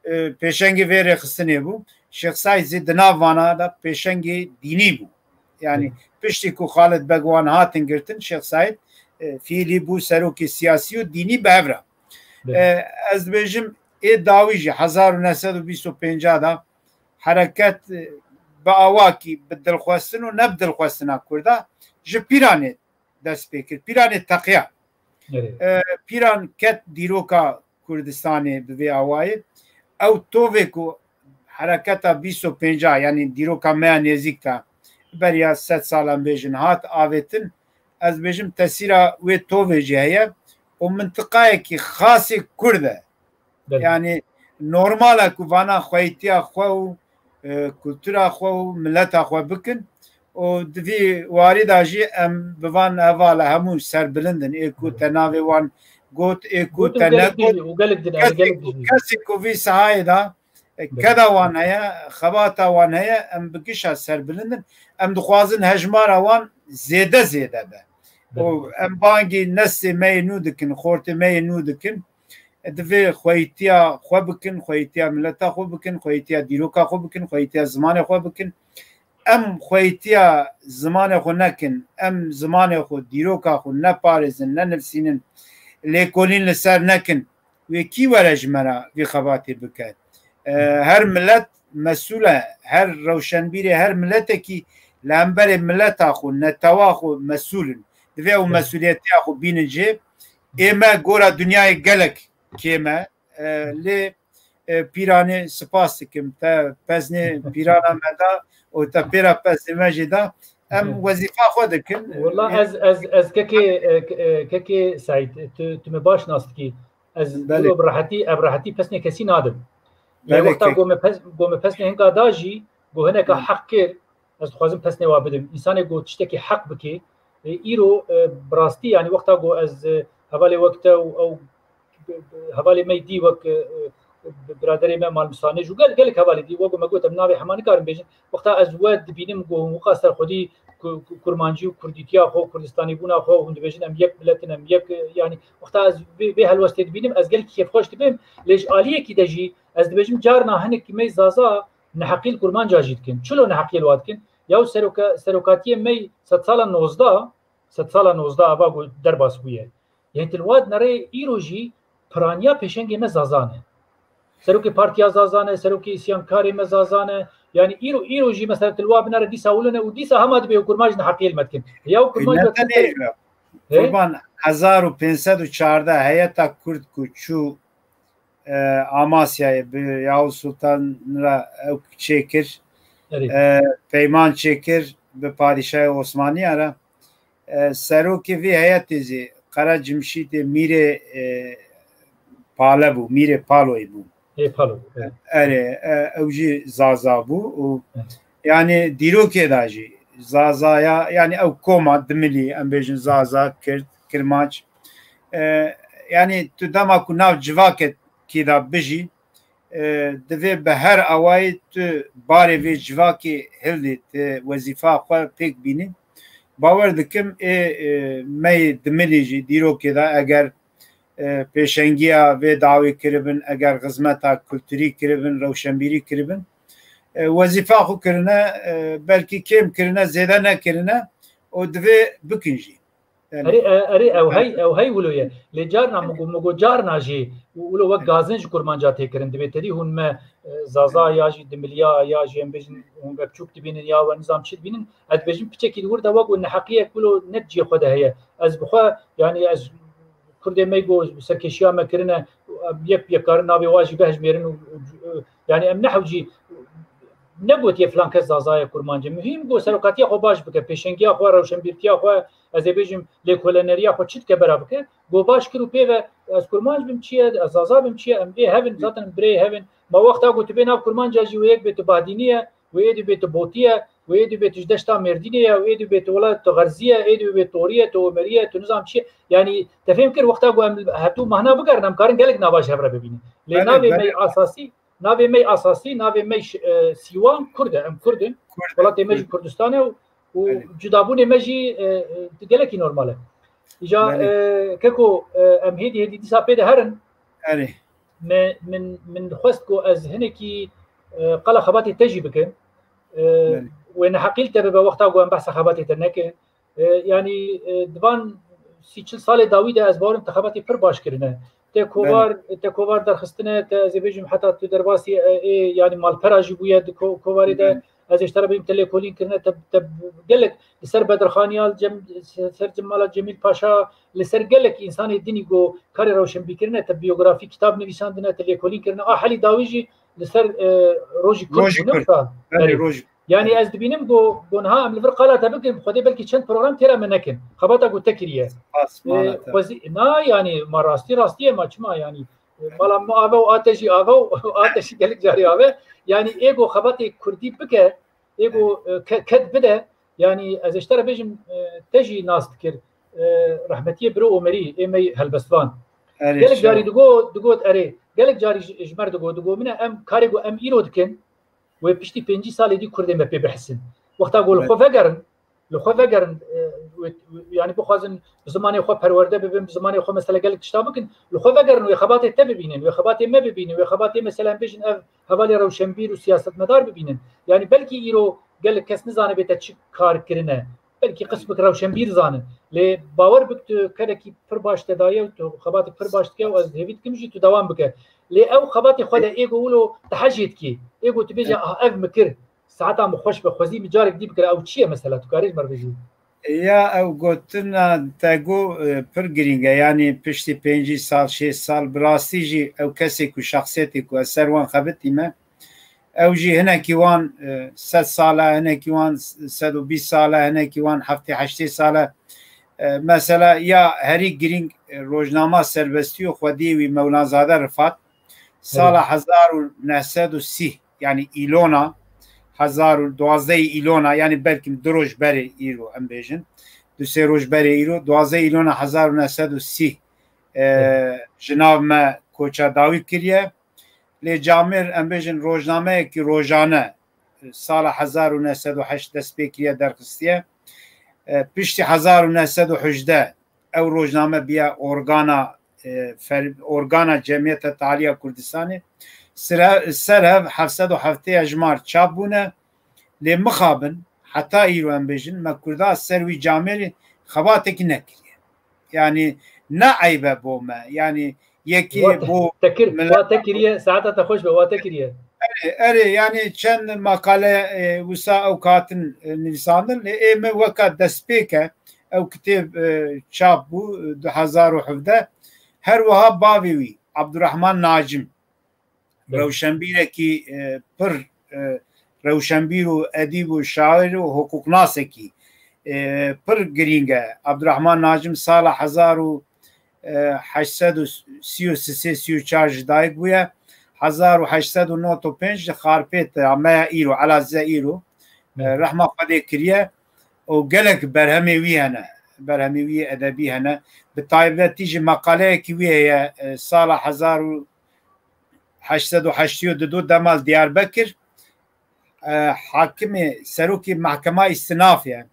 E, pêşengê vê rêxistinê bû. Şêx Seîd zî di nav vana de pêşengê dînî bû. Yani Hı. piştî ku Xalid Beg wan hatin girtin, Şêx Seîd, e, fiîlî bû serokê siyasî û dînî bi hev re. Hı. E, ez dibêjim, ê dawî jî hezar û neh sed û bîst û pênc de hereket, e, bi awakî bi dilxwestin û ne bi dilxwestina Kurda ji Pîranê dest pê kir. Pîranê teqiya. Evet. E, Pîran ket dîroka Kurdistanê bi vê awayê. Ew tovê ku hereketa bîst û pênc, yani dîroka me ya nêzîk de beriya sed salan bêjin hat avêtin, ez bêjim tesîra wê tovê jî heye. û mintiqayekî xasê Kurd e. Belê. Yani normal e ku vana xweytiya xwe û, e, kultura xwe û mileta xwe bikin û di vî warî de jî em bi van hevala hemû serbilind in. Ê ku te navê wan got, ê ku Gotin te gelek nekot, dijî û gelek din, ez kesê gelek ku, dijî. Kesê ku vî sahayê de, e, Belê. Keda wan heye, xebata wan heye, em bi gişa serbilind in. Em dixwazin hejmara wan zêde zêde be. Belê. Û em bangî neslê me yê nû dikin, xortê me yê nû dikin. Divê xweyîtiya xwe bikin, xweyîtiya mileta xwe bikin, xweyîtiya dîroka xwe bikin, xweyîtiya zimanê xwe bikin. Em xweyîtiya zimanê xwe nekin, em zimanê xwe, dîroka xwe neparêzin, nenivîsînin, lêkolîn li ser nekin, wê kî were ji me re vî xebatê bike? E, her milet mesûl e, her rewşenbîrê her miletekî li hemberê mileta xwe, netewa xwe mesûl in. Divê ew Evet. mesûliyetiya xwe bînin jê. Ê me gora dinyayê gelek kêm e, e, lê, e, pîranê spas dikim. Te peznê pîrana me da û te pêra peznê me jî da. Em Evet. wezîfa xwe dikin. Wala Ê- ez, ez, ez kekê, e, ke-, e, kekê Seîd, tu, tu me baş nas dikî. Ez Belê. wilo bi rehetî, ev rehetî pesnê kesî nadim. Lê Belê wexta kek. ku me pes-, ku me pesnê hinka da jî, ku hineka Hı. heq kir, ez dixwazim pesnê wa bidim. Însanê ku tiştekî heq bike, e, îro, e, bi rastî, yani wexta ku ez, e, hevalê wek te û ew bi-, bi-, hevalê me dî wek, e, e, bi-, biraderê me Mal Misanêj û gel-, gelek hevalê dî, wek ku me got, em navê hema nikarin bêjin. Wexta ez we dibînim ku hûn wiqa serxwedî ku-, ku-, kurmancî û kurdîtiya xwe, kurdistanîbûna xwe, hûn dibêjin em yek milet in, em yek, e, yani wexta ez vê, vê helwestê dibînim, ez gelekî kêfxweş dibim, lê ji aliyekî de jî ez dibêjim carna hinek me zaza neheqî li kurmanca jî dikin. Çilo neheqiyê li wa dikin? Ya seroka-, serokatiyê me sedsala nozdeh, sedsala nozdeh ava ku derbas bûye. Yên til wa dinere îro jî piraniya pêşengê me Zaza ne. Serokê Partiya Zaza ne, serokê îsyankarê me Zaza ne. Yani îro, îro jî mesela til wa binere dîsa wilo ne û dîsa hema dibe û kurmanc neheqiyê li me dikin. Ya û kurmanc Ne dibe tenê îro. He? Qurban, hezar û pênc sed û çardeh heyeta Kurd ku çû, e, Amasyayê bi Yavuz Sultan re ew çêkir, Erê. e, peyman çêkir bi padîşahê Osmaniya re. E, serokê vê heyetê jî Qere Cimşîtê Mîrê, e, Pale bû, Mîrê Paloyê bû. Ê Palo, evet. Erê, e, ew jî Zaza bû û Evet. yani dîrokê de jî Zazaya, yani ew koma Dimilî, em bêjin Zaza, Kird, Kirmanc. E, yani tu dema ku nav civakekî de bijî, e, divê bi her awayî tu barê vê civakê hildî, tu wezîfa xwe pêk bînî. Bawer dikim ê, e, me yê Dimilî jî dîrokê de eger, e, pêşengiya vê dawî kiribin, eger xizmeta kulturî kiribin, rewşenbîrî kiribin, e, wezîfa xwe kirine, e, belkî kêm kirine, zêde nekirine û divê bikin jî. Yani Erê, e, erê, ew hey, ew hey wilo ye. Lê carna min got, min got carna jî û wilo wek gazin ji kurmanca tê kirin. Divê terî hûn me, e, Zaza ya jî Dimiliya ya jî em bêjin hûn vekçûk dibînin ya we nizam çi dibînin. Ez dibêjim piçekî li wir de wek û neheqiyek wilo ne cihê xwe de heye. Ez bi xwe, yani ez Kurdê me got serkêşiya me kirine, em yek bi yek karin navê wa jî vehejmêrin û, û, û, yani em ne hewcî negotiye filan kes Zaza ye, kurmanc e. Muhîm got serokatiya xwe baş bike, pêşengiya xwe, rewşenbîrtiya xwe, ez ê bêjim lêkoleneriya xwe çi dike bera bike. Got baş kir û pê ve ez kurmanc bim çi ye, ez Zaza bim çi ye, em ê hevin, zaten em birê hevin. Ma wexta got tu bê nav kurmanca jî wê yek bê tu Badînî ye, wê êdî bê tu Botî ye, wê êdî bê tu ji deşta Mêrdînê ye, wê êdî bê tu wela tu Xerzî ye, êdî bê tu Orî ye, tu Omerî ye, tu nizam çi ye. Yani te fêm kir wexta ku em hevdû mahna bigerin, em karin gelek nava ji hev re bibînin. Lê Belê, navê me belê. asasî, navê me asasî, navê me, e, Sîwan Kurd e, em Kurd in. Kurd e, Welatê me jî Kurd. Kurdistan e û, û Belê. cudabûnê me jî, e, e, gelekî normal e. Îja, Belê. e, keko, e, em hêdî hêdî dîsa pê de herin. Erê. Me, min, min xwest ku ez hinekî, e, qala xebatê te jî bikim. E, Belê. wê neheqî li te bibe wexta ku em behsa xebatê te nekin. E, yanî, e, di van sî çil salê dawî de ez bawerim te xebatê pir baş kirine. Te Belê. kovar, te kovar derxistine, te ez ê bêjim heta tu derbasî, e, ê, yanî malpera jî bûye di ko-, kovarê de. Belê. Ez ê ji te re bêjim te lêkolîn kirine, te, te gelek li ser Bedirxaniya, li Cem-, ser Cemala Cemîl Paşa, li ser gelek însanê dinî ku karê rewşenbîrkirine, te biyografî, kitab nivîsandine, te lêkolîn kirine. A helî dawî jî li ser, e, rojî Kurd Rojî bûne Kurd. wisa. Belê, Erê. rojî. Yani ez dibînim ku, ku niha em li vir qala te bikin, Xwedê belkî çend program têra me nekin. Xebata ku te kiriye. Spas, e, mala te. Xwezî, na yani ma rastî rastî ye, ma çima yani. E, mala min ave û a te jî ave û a te jî gelek carî ave. Yani ê ku xebatê kurdî bike, ê ku, e, ke-, ked bide, yani ez ê ji te re bêjim, e, te jî nas dikir, e, rehmetiyê biro Omerî, ê me helbestvan. Erê, gelek carî digot, digot erê, gelek carî ji, ji me re digot, digot min e, em karê ku em îro dikin, wê piştî pêncî salê dî kurdê me pê bihisin. Wexta ku li xwe vegerin, li xwe vegerin, e, wê, yani bixwazin bi zimanê xwe perwerde bibin, bi zimanê xwe mesela gelek tişta bikin, li xwe vegerin, wê xebatê te bibînin, wê xebatê me bibînin, wê xebatê mesela em bêjin ev hevalê rewşenbîr û siyasetmedar bibînin. Yani belkî îro gelek kes nizane bê te çi kar kirine. Belkî qismek rewşenbîr zanin. Lê bawer bik tu kerekî pir baş te daye û tu xebatê pir baş dike û ez hêvî dikim jî tu dewam bike. Lê ew xebatê xwe de ê ku wilo tu hejê dikî. Ê ku tu bêje, "Ah, ev min kir. Saeta min xweş be, xwezî min carek dî bikira." Ew çi ye mesela? Tu karî ji me re bêjî? Ya ew gotina te got, e, pir girîng e. Yanî piştî pêncî sal, şêst sal bi rastî jî ew kesê ku şexsiyetê ku ez ser wan xebitîme, ew jî hinekî wan, e, sed sal e, hinekî wan sed û bîst sal e, hinekî wan heftê heştê sal e. E, mesela ya herî girîng, e, rojnama Serbestî û xwediyê wî Mewlanzade Rifat, sala hezar û neh sed û sî, yanî îlona hezar û duwazdeh îlona, yanî belkî du roj berê îro em bêjin, du sê roj berê îro, duwazdeh îlona hezar û neh sed û sî, e, ji nav me koça dawî kiriye. Lê camêr, em bêjin, rojnameyekî rojane, e, sala hezar û neh sed û heşt dest pê kiriye, derxistiye. E, piştî hezar û neh sed û hejdeh ew rojname biye organa, e, fer-, organa Cemiyeta Tealiya Kurdistanê. Sire-, ser hev heft sed û heftê hejmar çap bûne. Lê mixabin, heta îro em bêjin, me Kurda ser wî camêrê xebatekî nekiriye. Yanî ne eyb e bo me. Yanî yekî bo tekir, wa te kiriye, saeta te xweş be, wa te kiriye. Erê, erê, yanî çend makale, e, wisa ew katin, e, nivîsandin. Lê ê me weka destpêk e, ew kitêb, e, çap bû, e, du hezar û hevdeh. Her wiha bavê wî, Abdurrahman Nacim, rewşenbîrekî, e, pir, e, rewşenbîr û edîb û şair û hiqûqnasekî, e, pir girîng e. Abdurrahman Nacim sala hezar û heşt sed û sî û sê, sî û çar ji dayik bûye. Hezar û heşt sed û nod û pênc li Xarpêt, ya me ya îro, Elazığ îro, e, rehma Xwedê kiriye û gelek berhemê wî hene. Berhemê wî edebî hene. Bi taybetî jî meqaleyekî wî heye, e, sala hezar û heşt sed û heştê û du dema li Diyarbekir, e, hakimê, serokê mehkema îstinafê ye.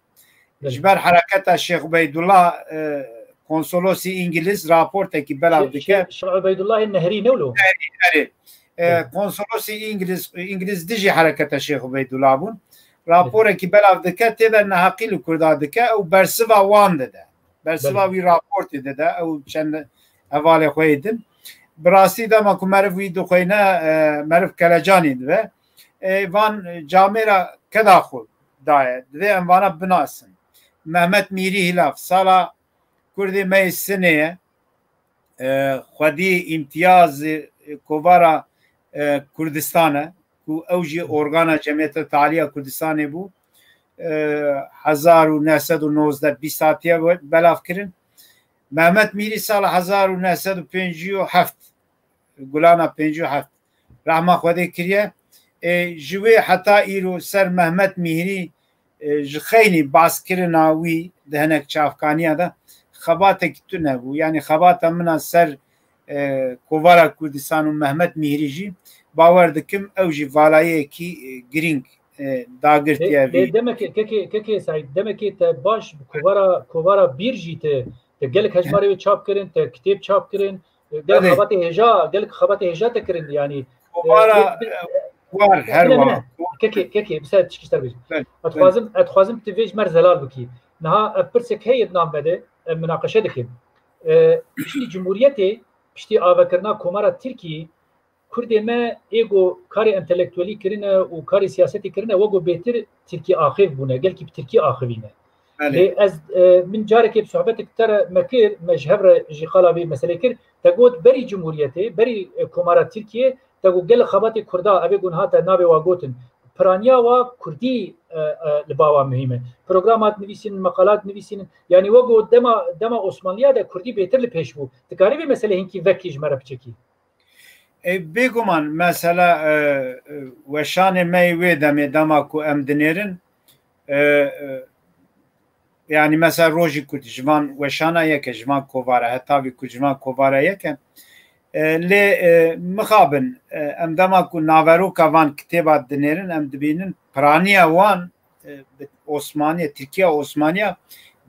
Belê. Ji ber hereketa Şêx Ubeydullah, e, konsolosî Îngiliz raportekî belav Şê-, dike. Şê-, Şêx Ubeydullahê Nehrî ne wilo? Erê, erê. E, Belê. Konsolosî Îngiliz, Îngiliz dijî hereketa Şêx Ubeydullah bûn. Belê. Raporekî belav dike, tê de neheqî li Kurda dike û bersiva wan dide. Bersiva Belê. Wî raportê dide, ew çend hevalê xwe yê din. Bi rastî dema ku meriv wî dixweyne, e, meriv kelecanî dibe. E, van camêra keda xwe daye. Divê em vana binasin. Mehmet Mîrî Hîlav, sala Kurdê me yê Sinê ye. E, xwedî îmtiyaz, e, kovara, e, Kurdistan e, ku ew jî organa Cemiyeta Tealiya Kurdistanê bû. E, hezar û neh sed û nozdeh bîst hatiye be-, belav kirin. Mehmet Mîrî sala hezar û neh sed û pêncî û heft, Gulana pêncî û heft, rehma Xwedê kiriye. E, ji wê heta îro ser Mehmet Mîhrî, e, ji xeynî baskirina wî di hinek çavkaniya de xebatekî tune bû. Yanî xebata min a ser, e, Kovara Kurdistan û Mehmet Mîhrî jî bawer dikim ew jî valayiyekî, e, girîng, e, dagirtiye Lê, vî. Lê demekê, kekê, kekê Seîd, demekê te baş bi kovara, kovara bîr jî te, te gelek hejmarê wê çap kirin, te kitêb çap kirin, e, gelek Belê. xebatê hêja, gelek xebatê hêja te kirin, yanî, e, Kovara, te, te, e, war, her ne, ne, war. ne. Kekê, kekê, bi ser tişkî ser bêjim. Belê, Ez dixwazim, ez dixwazim tu vê ji me re zelal bikî. Niha ev pirsek heye di nav me de, em minaqeşe dikin. E, piştî Cumhuriyetê, piştî avekirina Komara Tirkî, Kurdê me ê ku karê entelektuelî kirine û karê siyasetê kirine, wek ku bêtir tirkî axêv bûne, gelkî bi tirkî axivîne. Belê. Lê ez, e, min carekê bi sohbetek te re me kir, me ji hev re jî qala vê meselê kir. Te got berî Cumhuriyetê, berî, e, Komara Tirkiyê, te got gelek xebatê Kurda, evê ku niha te navê wa gotin, piraniya wa kurdî e, e, li ba wa muhîm e. Programa dinivîsînin, meqala dinivîsînin. Yanî wek ku dema, dema Osmanliya de kurdî bêtir li pêş bû. Dikarî vê meselê hinkî vekî ji me re biçekî? E, bêguman mesela e, e, weşanê me yê wê demê dema ku em dinêrin, e, e, yanî mesela Rojî Kurd ji van weşana yek e, ji van kovara, Hetavî Kurd ji van kovara yek e. E, lê e, mixabin e, em dema ku naveroka van kitêba dinêrin, em dibînin piraniya wan e, bi Osmaniye, Tirkiya Osmaniya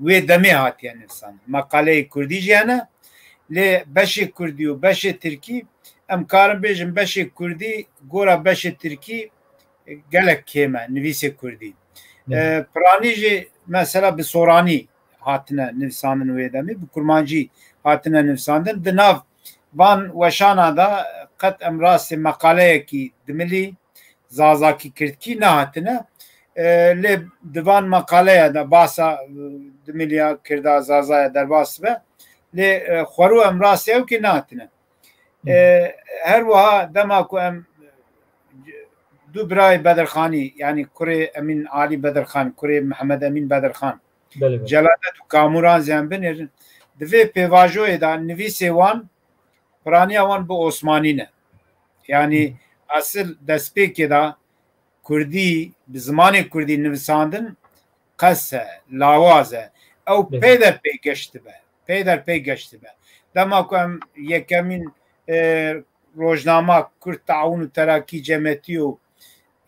wê demê hatiye nivîsandin. Meqaleyê kurdî jî hene, lê beşê kurdî û beşê tirkî, em karin bêjin beşê kurdî gora beşê tirkî e, gelek kêm e, nivîsê kurdî. E, piranî jî mesela bi soranî hatine nivîsandin wê demê, bi kurmancî hatine nivîsandin. Di nav van weşana de qet em rastê meqaleyekî dimilî zazakî kirdkî nehatine. E, lê di van meqaleya de basa e, dimiliya kirda zazaya derbas be. Lê e, xwerû em rastê ew kê nehatine. E, her wiha dema ku em du birayê Bedirxanî, yanî kurê Emîn Alî Bedirxan, kurê Mihemed Emîn Bedirxan, Belê, belê. Celadet û Kamuran jî em binêrin. Di vê pêvajoyê de nivîsê wan, piraniya wan bi Osmanî ne. Yanî esil destpêkê de kurdî, bi zimanê kurdî nivîsandin qes e, lawaz e. Ew Belê. peyderpey geştibe. Peyderpey geştibe. Dema ku em yekemîn e, rojnama Kurd Taawun û Terakî Cemiyetî û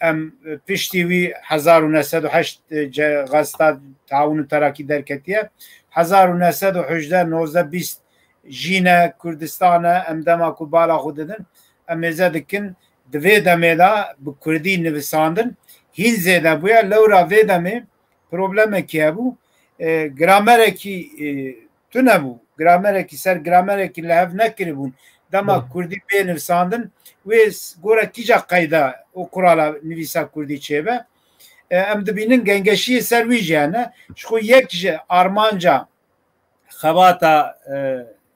em piştî wî hezar û neh sed û heşt ce-, gazeta Taawun û Terakî derketiye. Hezar û neh sed û hejdeh, nozdeh, bîst jî ne Kurdistan e, em dema ku bala xwe didin, em mêze dikin, di vê demê de bi kurdî nivîsandin hîn zêde bûye. Lewra vê demê problemekî hebû, e, gramerekî e, tune bû. Gramerekî ser gramerekî li hev nekiribûn. Dema Belê. kurdî bê nivîsandin, wê s-, gora kîja qeyda û qurala nivîsa kurdî çêbe. E, em dibînin gengeşiyê ser wî jî hene. Ji xwe yek ji armanca xebata e,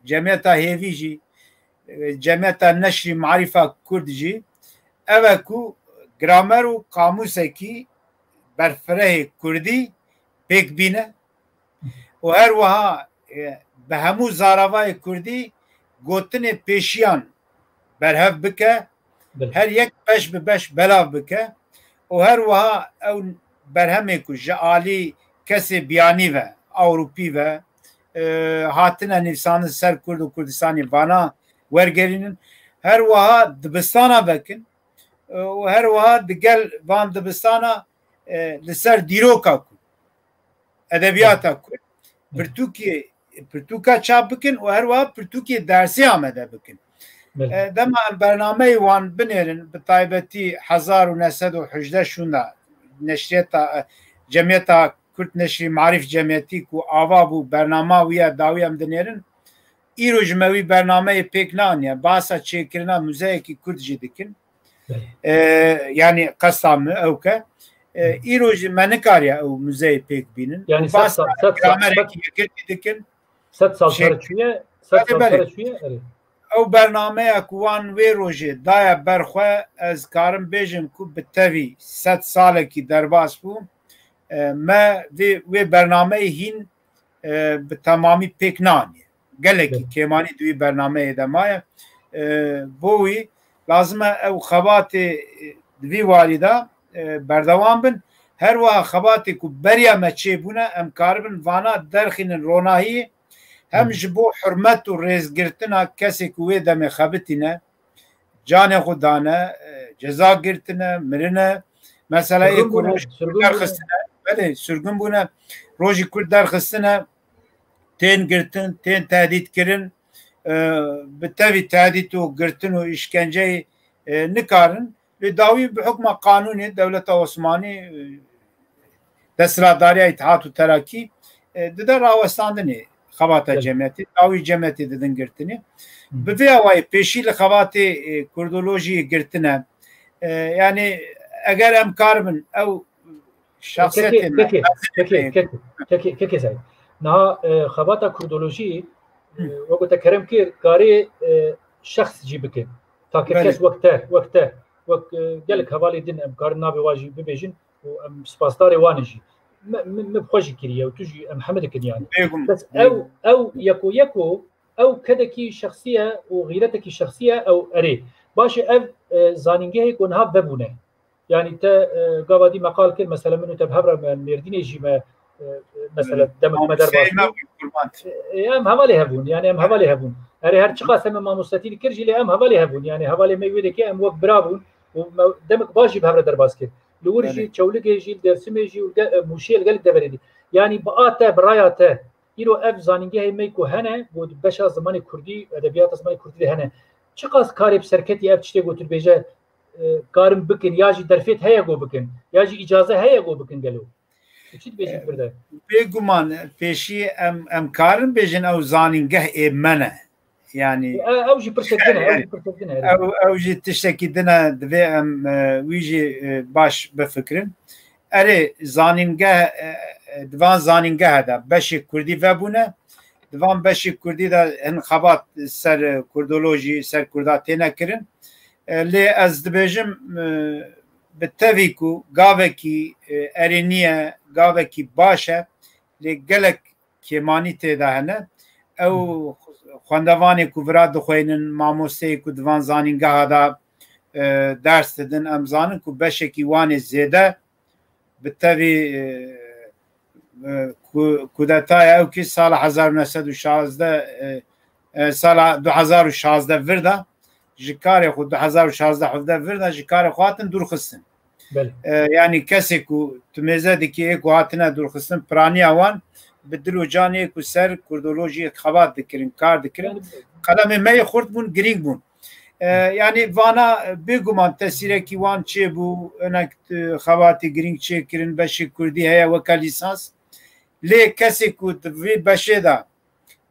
Cemiyeta Hêvî jî, e, Cemiyeta Neşrî Marîfa Kurd jî ev e ku gramer û qamûsekî berfirehê kurdî pêk bîne û her wiha e, bi hemû zaravayê kurdî gotinê pêşiyan berhev bike, Belê. her yek beş bi beş belav bike û her wiha ew berhemê ku ji alî kesê biyanî ve, Ewropî ve e, hatine nivîsandin ser Kurd û Kurdistanê vana wergerînin. Her wiha dibistana vekin e, û her wiha digel van dibistana e, li ser dîroka Kurd, edebiyata Kurd, pirtûkê, pirtûka çap bikin û her wiha pirtûkê dersê amade bikin. Belê. E, dema em bernameyê wan binêrin, bi taybetî hezar û neh sed û hejdeh şûnda neşriyeta, e, Cemiyeta Kurd Neşrî Marîf Cemiyetî ku ava bû, bernama wî ya dawî em dinêrin, îro ji me wî bernameyê pêk naniye, basa çêkirina muzeyekî Kurd jî dikin. Belê. E, yanî qesta min ew ke, e, Hı. îro jî me nikariye ew muzeyê pêk bînin. Yanî Û sed basa sal, sed sal, gramerekî sed, yekirtî dikin. sed sal Şey, pere çûye, sed Belê, sal belê. pere çûye, erê. Ew bernameya ku wan wê rojê daye ber xwe, ez karim bêjim ku bi tevî sed salekî derbas bû. E, me vê, wê bernameyê hîn e, bi temamî pêk naniye. Gelekî Belê. kêmanî di wî bernameyê de maye. E, bo wî lazim e ew xebatê, e, di vî warî de e, berdewam bin. Her wiha xebatê ku beriya me çêbûne, em karibin vana derxînin ronahiyê, hem Belê. ji bo hurmet û rêzgirtina kesê ku wê demê xebitîne, canê xwe dane, e, ceza girtine, mirine. Mesela Sirgûn ê ku bûne, rojî Kurd sirgûn bûne. derxistine, belê, sirgûn bûne, rojî Kurd derxistine, tên girtin, tên tehdît kirin, e, bi tevî tehdît û girtin û îşkenceyê, e, nikarin. Lê dawî bi hukma qanûnê dewleta Osmanî, e, desthilatdariya Îtihat û Terakî, e, dide rawestandinê xebata Belê. cemiyetê, dawî cemiyetê didin girtinê. Hı. Bi vê awayî pêşî li xebatê, e, kurdolojiyê girtine. E, yanî eger em karibin ew şexsiyetê Kekê, me, kekê, mezin kekê, bê. kekê, kekê, kekê Seyîd. Niha, e, xebata kurdolojî, e, Hı. wek te kerem kir, karê, e, şexs jî bike. Ta ke Belê. kes wek te, wek te, wek, e, gelek hevalê din em karin navê wan jî bibêjin û em spasdarê wan in jî. Me, me, me bi xwe jî kiriye û tu jî em heme dikin yani. Bêgum. Bes ew, ew yeko yeko, ew kedekî şexsî ye û xîretekî şexsî ye, ew erê. Baş e, ev, e, zanîngehê ku niha vebûne. Yani te, e, gava dî me qal kir, mesela min û te bi hev re me Mêrdînê jî me, e, e, mesela demek me derbas kir. E, em hevalê hev bûn, yani em hevalê hev bûn. Erê her çiqas em mamostetî dikir jî lê em hevalê hev bûn. Yani hevalê me wê dekê em wek bira bûn û me demek baş jî bi hev re derbas kir. Li wir jî, Çewligê jî, li Dêrsimê jî û li ge-, e, Mûşê li gelek deverê dî. Yani bi a te, bi raya te, îro ev zanîngehê me ku hene, ku beşa zimanê kurdî, edebiyata zimanê kurdî de hene. Çiqas karê bi serketî ev tiştê ku tu dibêje, e, karin bikin, ya jî derfet heye ku bikin, ya jî îcaze heye ku bikin gelo? Tu çi dibêjî li vir de? Bêguman pêşî em, em karin bêjin ew zanîngeh ê me ne. Yani, e, ew jî pirsek din e, ew jî pirsek din e. Ew, ew jî tiştekî din e, divê em, e, wî jî, e, baş bifikirin. Erê, zanîngeh, e, e, di van zanîngehe de beşê kurdî vebûne. Di van beşê kurdî de hin xebat ser, e, kurdolojî, ser kurda têne kirin. E, lê ez dibêjim, e, bi tevî ku gavekî, e, erênî ye, gavekî baş e, lê gelek kêmanî tê de hene. Ew xwendevanê ku vira dixweynin, mamosteyê ku di van zanîngeha de, e, ders didin, em zanin ku beşekî wan ê zêde bi tevî, e, e, ku-, kudetaya ew kî sala hezar û neh sed û şazdeh, e, e, sala du hezar û şazdeh vir de ji karê xwe, du hezar û şazdeh hevdeh vir de ji karê xwe hatin dûrxistin. Belê. E, yani kesê ku tu mêze dikî, ê ku hatine dûrxistin, piraniya wan bi dil û canê ku ser kurdolojiyê xebat dikirin, kar dikirin. Yani, qelemê me yê xurt bûn, girîng bûn. E, yani vana, e, bêguman tesîrekî wan çêbû, hinek, e, xebatî girîng çêkirin, beşê kurdî heye weke lîsans. Lê kesê ku di vê beşê de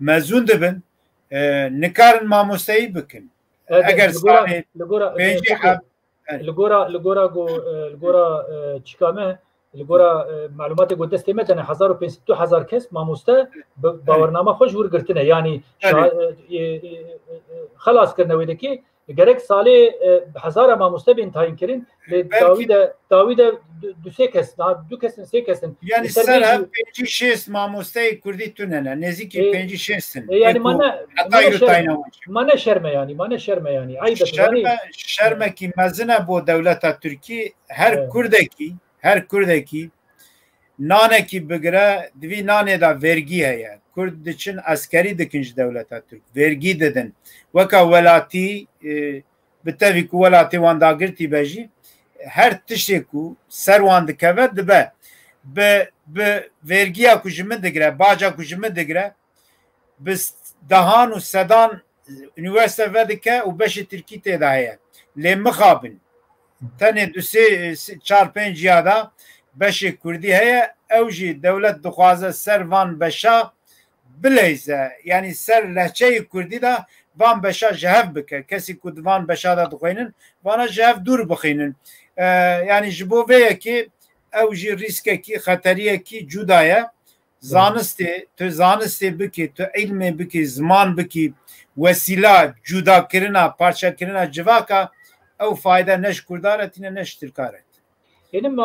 mezûn dibin, e, nikarin mamosteyî bikin. Evet, eger li gora, salê li gora, pêncî e, heb, li gora, li gora go, e, li gora, e, çika me, li gora, e, malumatê ku destê me tene hezar û pênc sed, du hezar kes mamoste bi bawernama xwe ji wir girtine. Yani şa-, e, e, e, e, xelas kirine wê dekê, gerek salê, e, bi hezara mamoste bên tayîn kirin, lê dawî de, dawî de du, du sê kes, daha du kesin, sê kesin. Yani ser hev pêncî şêst mamosteyê kurdî tune ne, nêzîkî pêncî şêst in. E, yani mane, mane şerme, mane şerme yani, mane şerme yani. Ayıp e, şerme, şermekî mezin e bo dewleta Tirkî. Her kurdekî, her kurdekî nanekî bigire, di vî nanê de vergî heye. Kurd diçin eskerî dikin ji dewleta Tirk. Vergî didin. Weka welatî, e, bi tevî ku welatê wan dagirtî be jî, her tiştê ku ser wan dikeve, dibe. Bi, bi vergiya ku ji min digire, baca ku ji min digire, bi dehan û sedan unîversîte vedike û beşê tirkî tê de heye. Lê mixabin. Tenê du sê, çar pênc ya de beşê kurdî heye, ew jî dewlet dixwaze ser van beşa bileyze. Yanî ser lehçeyê kurdî de van beşa ji hev bike. Kesî ku di van beşa de dixwînin, vana ji hev dûr bixînin. E, yanî ji bo vê yekê ew jî rîskekî, xeteriyekî cuda ye. Zanistê, tu zanistê bikî, tu îlmê bikî, ziman bikî, wesîla cudakirina, parçekirina civaka, ew fayde ne ji kurda re tîne ne ji tirka re.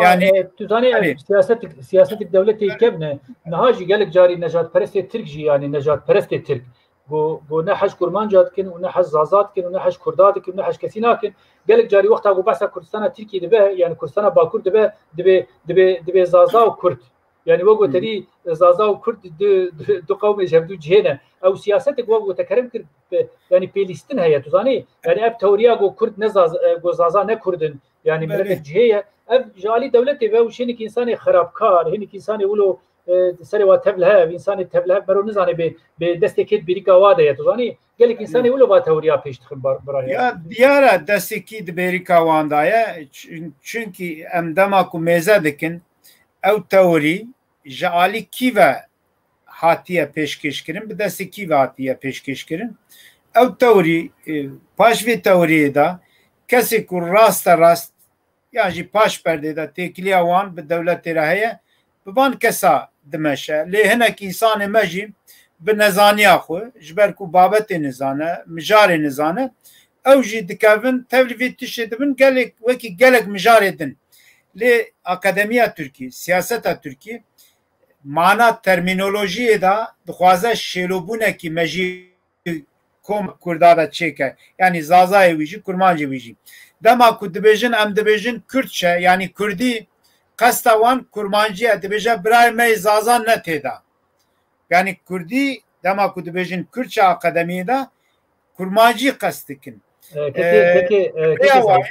Yanî, e, tu zanî, e, siyasetik, siyasetik dewletê kevn e. Niha jî gelek carî nejatperestê tirk jî, yanî nejatperestê tirk, ku, ku ne hez kurmanca dikin û ne hez zaza dikin û ne hez kurda dikin û ne hez kesî nakin. Gelek carî wexta ku behsa Kurdistana Tirkiyê dibe, yanî Kurdistana Bakur dibe, dibe, dibe, dibe zaza û kurd. Yani wek goterî zaza û kurd du, du, du qewmê ji hevdû cihê ne. Ew siyasetek wek gote kerem kir, pe-, yani pêlîstin heye, tu zanî? Yani ev teoriya go kurd ne zaz-, e, go zaza ne kurd in. Yani miletek cihê ye. Ev ji alî dewletê ve û ji hinekî insanê xerabkar, hinekî insanê wilo, e, serê wa tevlihev, insanê tevlihev mero nizane bê, bê destê kê di bêrîka wa de ye, tu zanî? Gelek insanê wilo va teoriya pêş dixin bar-, biraya. Ya diyar e destekî di bêrîka wan de ye. Çün-, çunkî em dema ku mêze dikin, ew teorî ji alî kî ve hatiye pêşkêşkirin, bi destê kî ve hatiye pêşkêşkirin. Ew teorî, e, paş vê teoriyê de kesê ku raste rast yan jî paş perdê de têkiliya wan bi dewletê re heye, bi van kesa dimeşe. Lê hinek însanê me jî bi nezaniya xwe, ji ber ku babetê nizane, mijarê nizane, ew jî dikevin, tevlî vê tiştê dibin, gelek, wekî gelek mijarê din. Lê akademiya Tirkî, siyaseta Tirkî, mana termînolojiyê de dixwaze şêlobûnekî me jî kom Kurda de çêke. Yanî Zazayê wî jî, Kurmancê wî jî. Dema ku dibêjin, em dibêjin Kürtçe, yanî Kurdî, qesta wan Kurmancî ye. Dibêje birayê me yê Zaza ne tê de. Yanî Kurdî, dema ku dibêjin Kürtçe akademiyê de, Kurmancî qest dikin. E, kekê, Ee, kekê, e, bi vê kekê awayî,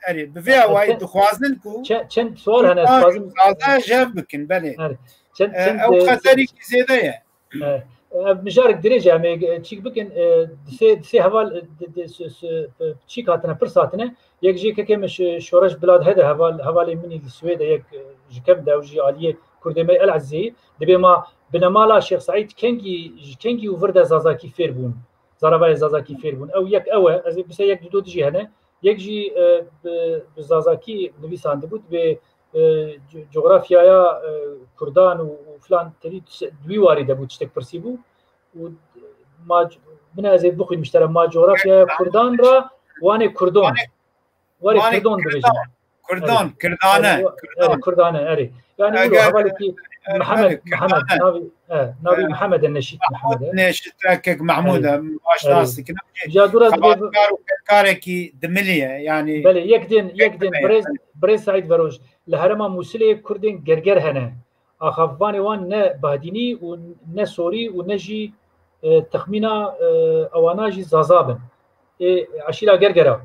erê, bi vê E, awayî çend, dixwazin ku çend, çend sual hene, ez Kurmancî dixwazim Zaza jev bikin, belê. Erê, çend, Ee, çend, ew e, xeterîkî zêde ye. E, ev mijarek dirêj e, em ê, e, çîk bikin, e, di sê, di sê heval, e, di, di, s-, s-, e, çîk hatine, pirs hatine. Yek jê kekê min şi-, Şoreş Bilad hede heval, hevalê min î li Swêde yek, e, ji kem de ew jî aliyê Kurdê me El Ezîzî. Dibê ma binemala Şêx Seîd kengî, ji kengî û vir de Zazakî fêr bûn. Zaravayê Zazakî fêr bûn. Ew yek ew e, ez ê bise yek du do dijî hene. Yek jî, e, bi, bi Zazakî nivîsandibû, dibê, e, co-, cografyaya, e, Kurdan û, û filan tevî tişt-, di wî warî de bû, tiştek pirsî bû. Û ma c-, bine ez ê bixwînim ji te re, ma cografyaya Kurdan ra wanê Kurdon. Wanê Warê Wanê Kirdon dibêjin. Kirdon, Kirdon, Erê. Kirdane, Erê, o, Kirdon. Erê, Kurdane, erê. Yani wilo Eger, hevalekî e, Mihemed, belê, Mihemed, Kirdane. navî, e, navî E, Mihemed e, Neşît Mihemed e. Neşît e, kek Mehmûd e, Erê. baş Erê. nas dikin. Ya dû re dibê Xebatkar û keskarekî dimilî ye, yani Belê, yek din, yek din, Belê. birêz, birêz Seîd Veroj. Li herêma Mûsilê Kurdên Gerger hene. Axafvanê wan ne Bahdînî û ne Sorî û ne jî, e, texmîna, e, ewana jî Zaza bin. Ê, eşîra Gergera.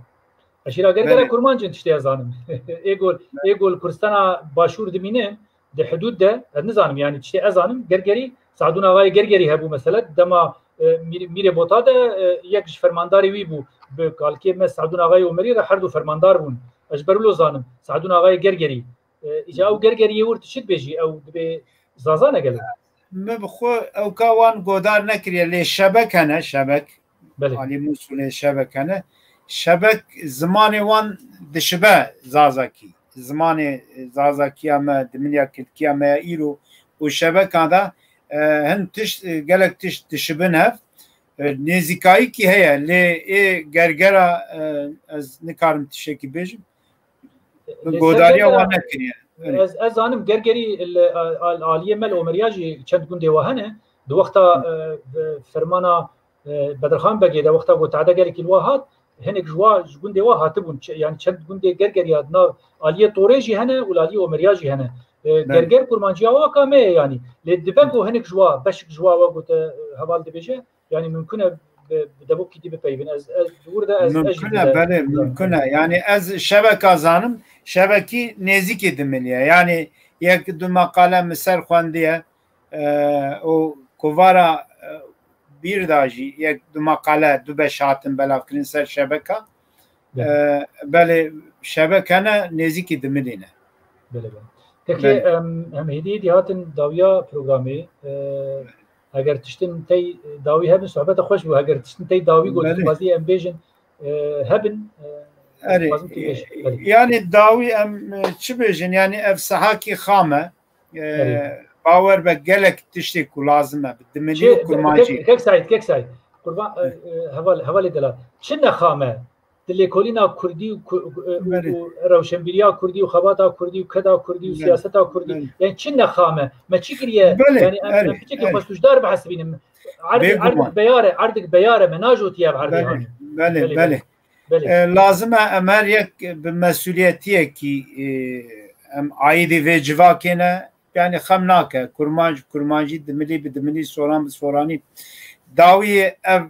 Eşîra Gergera Belê. Kurmanc in tiştê ez zanim. Ê gol, ê gol Kurdistana Başûr dimîne, di hidûd de, ez nizanim, yani tiştê ez zanim, Gergerî, Sadûn Axayê Gergerî hebû mesela, dema, e, Mîr-, Mîrê Bota de, e, yek ji fermandarê wî bû, bi kalikê me Sadûn Axayê Omerî re her du fermandar bûn. Ez ji ber wilo zanim, Sadûn Axayê Gergerî. E, îca ew Gergeriyê wir tu çi dibêjî? Ew dibê Zaza ne gelo? Me bi xwe ewka wan godar nekiriye, lê şebek hene, şebek. Belê. Alî Mûsulê şebek hene. Şebek zimanê wan dişibe Zazakî. Zimanê Zazakiya me, dimiliya Kirdkiya me ya îro û şebeka de, e, hin tişt, e, gelek tişt dişibin hev. E, nêzîkayîkî heye, lê ê Gergera, e, ez nikarim tiştekî bêjim. Bi Lê ser godariya Gergera, wan nekiriye. Erê. ez, ez zanim Gergerî li, al-, aliyê me li Omeriya jî çend gundê wa hene. Di wexta, e, fermana, e, Bedirxan Begê de, wexta ku tehde gelekî li wa hat, hinek ji wa, ji gundê wa hatibûn. Ç-, yani çend gundê Gergeriya di nav aliyê Torê jî hene û li aliyê Omeriya jî hene. E, Belê. Gerger kurmanciya wa ka me ye yani. Lê dibe ku hinek ji wa, beşik ji wa, wa ku te, e, heval dibêje, Yani mümkün e bi, bi devokî dî bipeyvin. Ez, ez di wir de ez, ez jî Mümkün e, dide-, belê, mümkün e. Yani ez şebeka zanim, şebekî nêzîkî dimiliye. Yani yek du meqale min ser xwendiye, e, û kovara, e, bîr da jî yek du meqale du beş hatin belavkirin ser şebeka. Belê. E, belê şebek hene nêzîkî dimilîne. Belê, belê. Kekê, Belê. em, em hêdî hêdî hatin dawiya programê. E, eger tiştin tey dawî hebin, sohbeta xweş bû. Eger tiştin tey dawî got, Belê. dixwazî em bêjin, e, hebin, e, Erê, dixwazim tu bêjî. Belê. yani dawî em, e, çi bêjin? Yani ev sehakî xam e. E, Erê. bawer be gelek tiştê ku lazim e. Bi dimilî Çi, û kurmancî. kek, kek Seîd, kek Seîd. Qurban, e, e, heval, hevalê delal. Çi nexam e? Di lêkolîna kurdî û ku-, e, û, Belê. û rewşenbîriya kurdî û xebata kurdî û keda kurdî û Belê. siyaseta kurdî, Belê. yani çi nexam e? Me çi kiriye? Belê, Yani em, erê, em piçekî erê. xwe sûcdar bihesibînin. Erdê, Bêguman. erdek beyar e, erdek beyar e, me najot ya bi erdê Belê, hanê. belê, Belê, belê. belê. Belê. E, lazim e em her yek bi mesûliyetiyekî, e, em aîdî vê civakê ne. Yani xem nake. Kurmanc, kurmancî dimilî bi dimilî, soran bi soranî. Dawiyê ev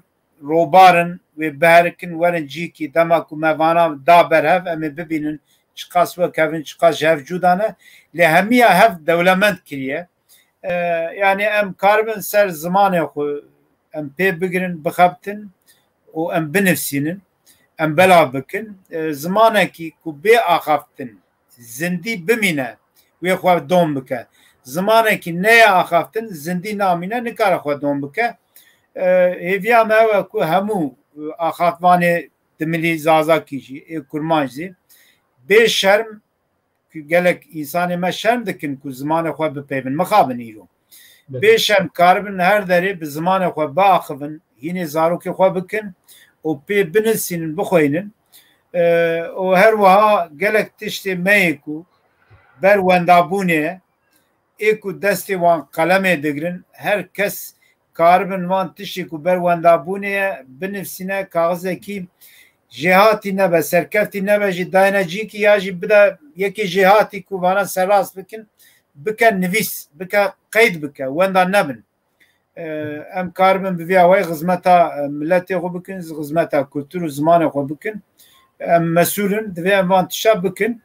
robarin wê biherikin werin cîkî dema ku me vana da berhev em ê bibînin çiqas wek hev in, çiqas ji hev cuda ne. Lê hemiya hev dewlemend kiriye. E, yani em karibin ser zimanê xwe em pê bigirin, bixebtin û em binivsînin, em belav bikin. E, zimanekî ku bê axaftin zindî bimîne, wê xwe dom bike. Zimanekî neye axaftin, zindî namîne, nikare xwe dom bike. E, hêviya me ew e ku hemû, e, axaftvanê dimilî, Zazakî jî, ê Kurmanc jî, bê şerm, ku gelek însanê me şerm dikin ku zimanê xwe bipeyvin, mixabin îro. Belê. Bê şerm karibin her derê bi zimanê xwe biaxivin, hînê zarokê xwe bikin û pê binivîsînin, bixweynin. E, û her wiha gelek tiştê me yê ku ber wendabûnê ye, ê ku destê wan qelemê digirin, her kes karibin van tiştê ku ber wendabûnê ye, binivîsîne kaxizekî jêhatî nebe, serkeftî nebe jî dayne cîkî ya jî bide yekê jêhatî ku vana serrast bikin, bike nivîs, bike qeyd bike, wenda nebin. E, em karibin bi vî awayî xizmeta, e, miletê xwe bikin, xizmeta kultur û zimanê xwe bikin. Em mesûl in, divê em van tişta bikin.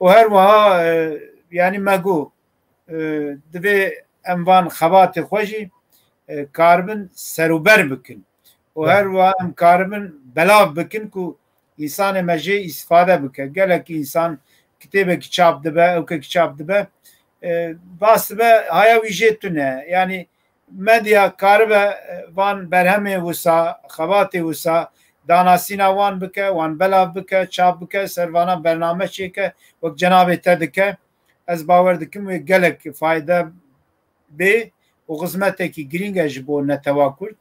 Û her wiha, e, yanî me got, e, divê em van xebatê xwe jî, e, karibin serûber bikin. Û her wiha em karibin belav bikin ku însanê me jê îstifade bike. Gelekî însan kitêbekî çap dibe, ewkekî çap dibe, e, bas dibe, haya wî jê tune. Yanî medya karibe, e, van berhemê wisa, xebatê wisa, danasîna wan bike, wan belav bike, çap bike, ser vana bername çêke, wek cenabê te dike. Ez bawer dikim wê gelek fayde bê û xizmetekî girîng e ji bo netewa Kurd.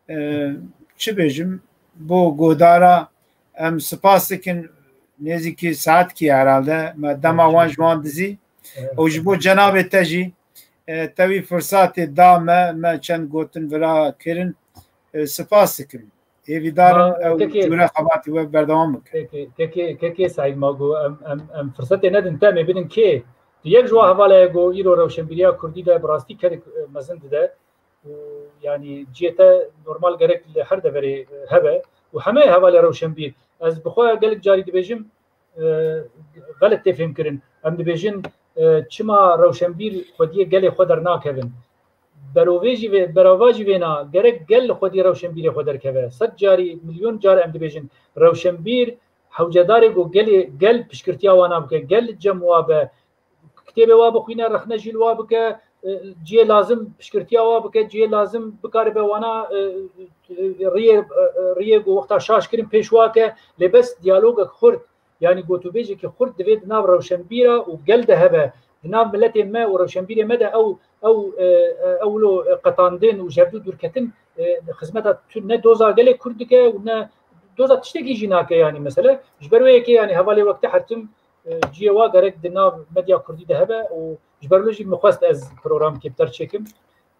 E, çi bêjim, bo guhdara em spas dikin, nêzîkî saetkî herhalde, me dema wan ji wan dizî. Û ji bo cenabê te jî, e, te wî firsatê da me, me çend gotin vira kirin. E, spas dikim. Hêvîdar im ew kekê, cûre xebatî we berdewam bike. Kekê, kekê, kekê Seîd Mago, em, em, em firsetê nedin te, em ê bidin kê? Tu yek ji wan hevalê ye ku îro rewşenbîriya kurdî de bi rastî kedek, e, mezin dide. Û, yanî, cihê te normal gerek li her deverê, e, hebe. Û hemê hevalê rewşenbîr. Ez bi xwe gelek carî dibêjim, e, xelet tê fêmkirin. Em dibêjin, e, çima rewşenbîr xwediyê gelê xwe dernakevin? Berovê jî vê, berava jî vêna, gerek gel li xwedî rewşenbîrê xwe derkeve. Sed carî, milyon car em dibêjin, rewşenbîr hewcedarê ku gelê, gel piştgirtiya wana bike, gel li cem wa be, kitêbê wa bixwîne, rexne jî li wa bike, e, cihê lazim piştgirtiya wa bike, cihê lazim bikaribe wana, e, e, riyê, e, e, riyê ku wexta şaş kirin pêş wa ke, lê bes diyalogek xurt, yanî gotûbêjekî xurt divê di nav rewşenbîra û gel de hebe, di nav miletê me û rewşenbîrê me de ew, ew, e, e, ew lo, e, qetandin û ji hevdû dûrketin, e, xizmeta tu ne doza gelê Kurd dike û ne doza tiştekî jî nake, yanî mesele. Ji ber wê yekê, yanî hevalê wek te her tim, e, cihê wa gerek di nav medya Kurdî de hebe û ji ber wê jî min xwest ez programekê bi te re çêkim.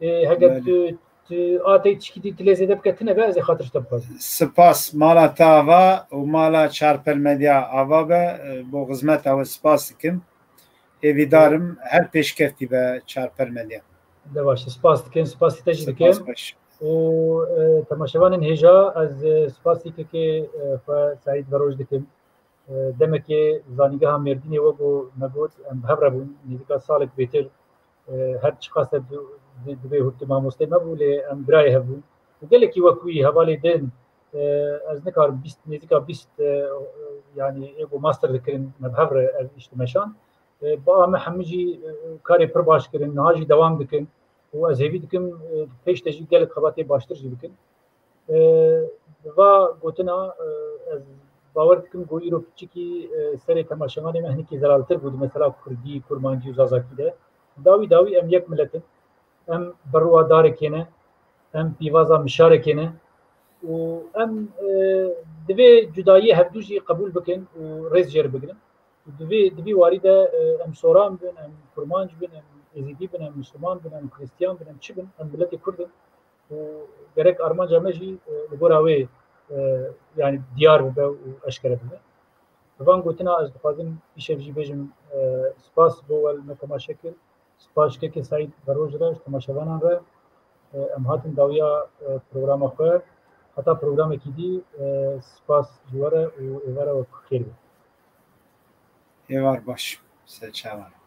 E, heger Belê. tu, tu atey tişkî dî tu lê zêde bike tune be, ez ê xatir ji te bixwazim. Spas, mala te ava û mala Çarpel Medya ava be, e, bo xizmeta we spas dikim. Hêvîdar im her pêşkeftî be Çarpel Medya. De baş, spas dikim, spasî te jî dikim. Spas baş. Û, e, temaşevanên hêja, ez, e, spasî kekê, e, xwe Seîd Veroj dikim. E, demekê zanîngeha Mêrdînê wek ku me got, em bi hev re bûn, nêzîka salek bêtir, e, her çiqas e di-, di-, divê hûrtî mamosteyê me bû, lê em birayê hev bûn. Û gelekî wek wî hevalê din, e, ez nikarim bîst, nêzîka bîst, e, yanî ê ku master dikirin, me bi hev re ev îş dimeşand. E, bi a me hemû jî, e, karê pir baş kirin, niha jî dewam dikin û ez hêvî dikim, e, pêş de jî gelek xebatê baştir jî bikin. E, bi va gotina, e, ez bawer dikim ku îro piçikî, e, serê temaşevanê me hinekî zelaltir bû di mesela kurdî, kurmancî û zazakî de. Dawî dawî em yek milet in. Em berûa darekê ne, em pîvaza mişarekê ne û em, e, divê cudayiyê hevdû jî qebûl bikin û rêz jê re bigrin. Û divê, di vî warî de, e, em soran bin, em kurmanc bin, em êzîdî bin, em misliman bin, em xristiyan bin, em çi bin, em miletê Kurd in. Û gerek armanca me jî, e, li gora wê, e, yanî diyar bibe û eşkere bibe. Bi van gotina ez dixwazim îşev jî bêjim, e, spas bo we li me temaşe kir. Spas ji kekê Seîd Veroj re, ji temaşevanan re. E, em hatin dawiya, e, programa xwe. Heta programekî dî, e, spas ji we re û êvara we xêr be. Êvar baş. Ser çavan.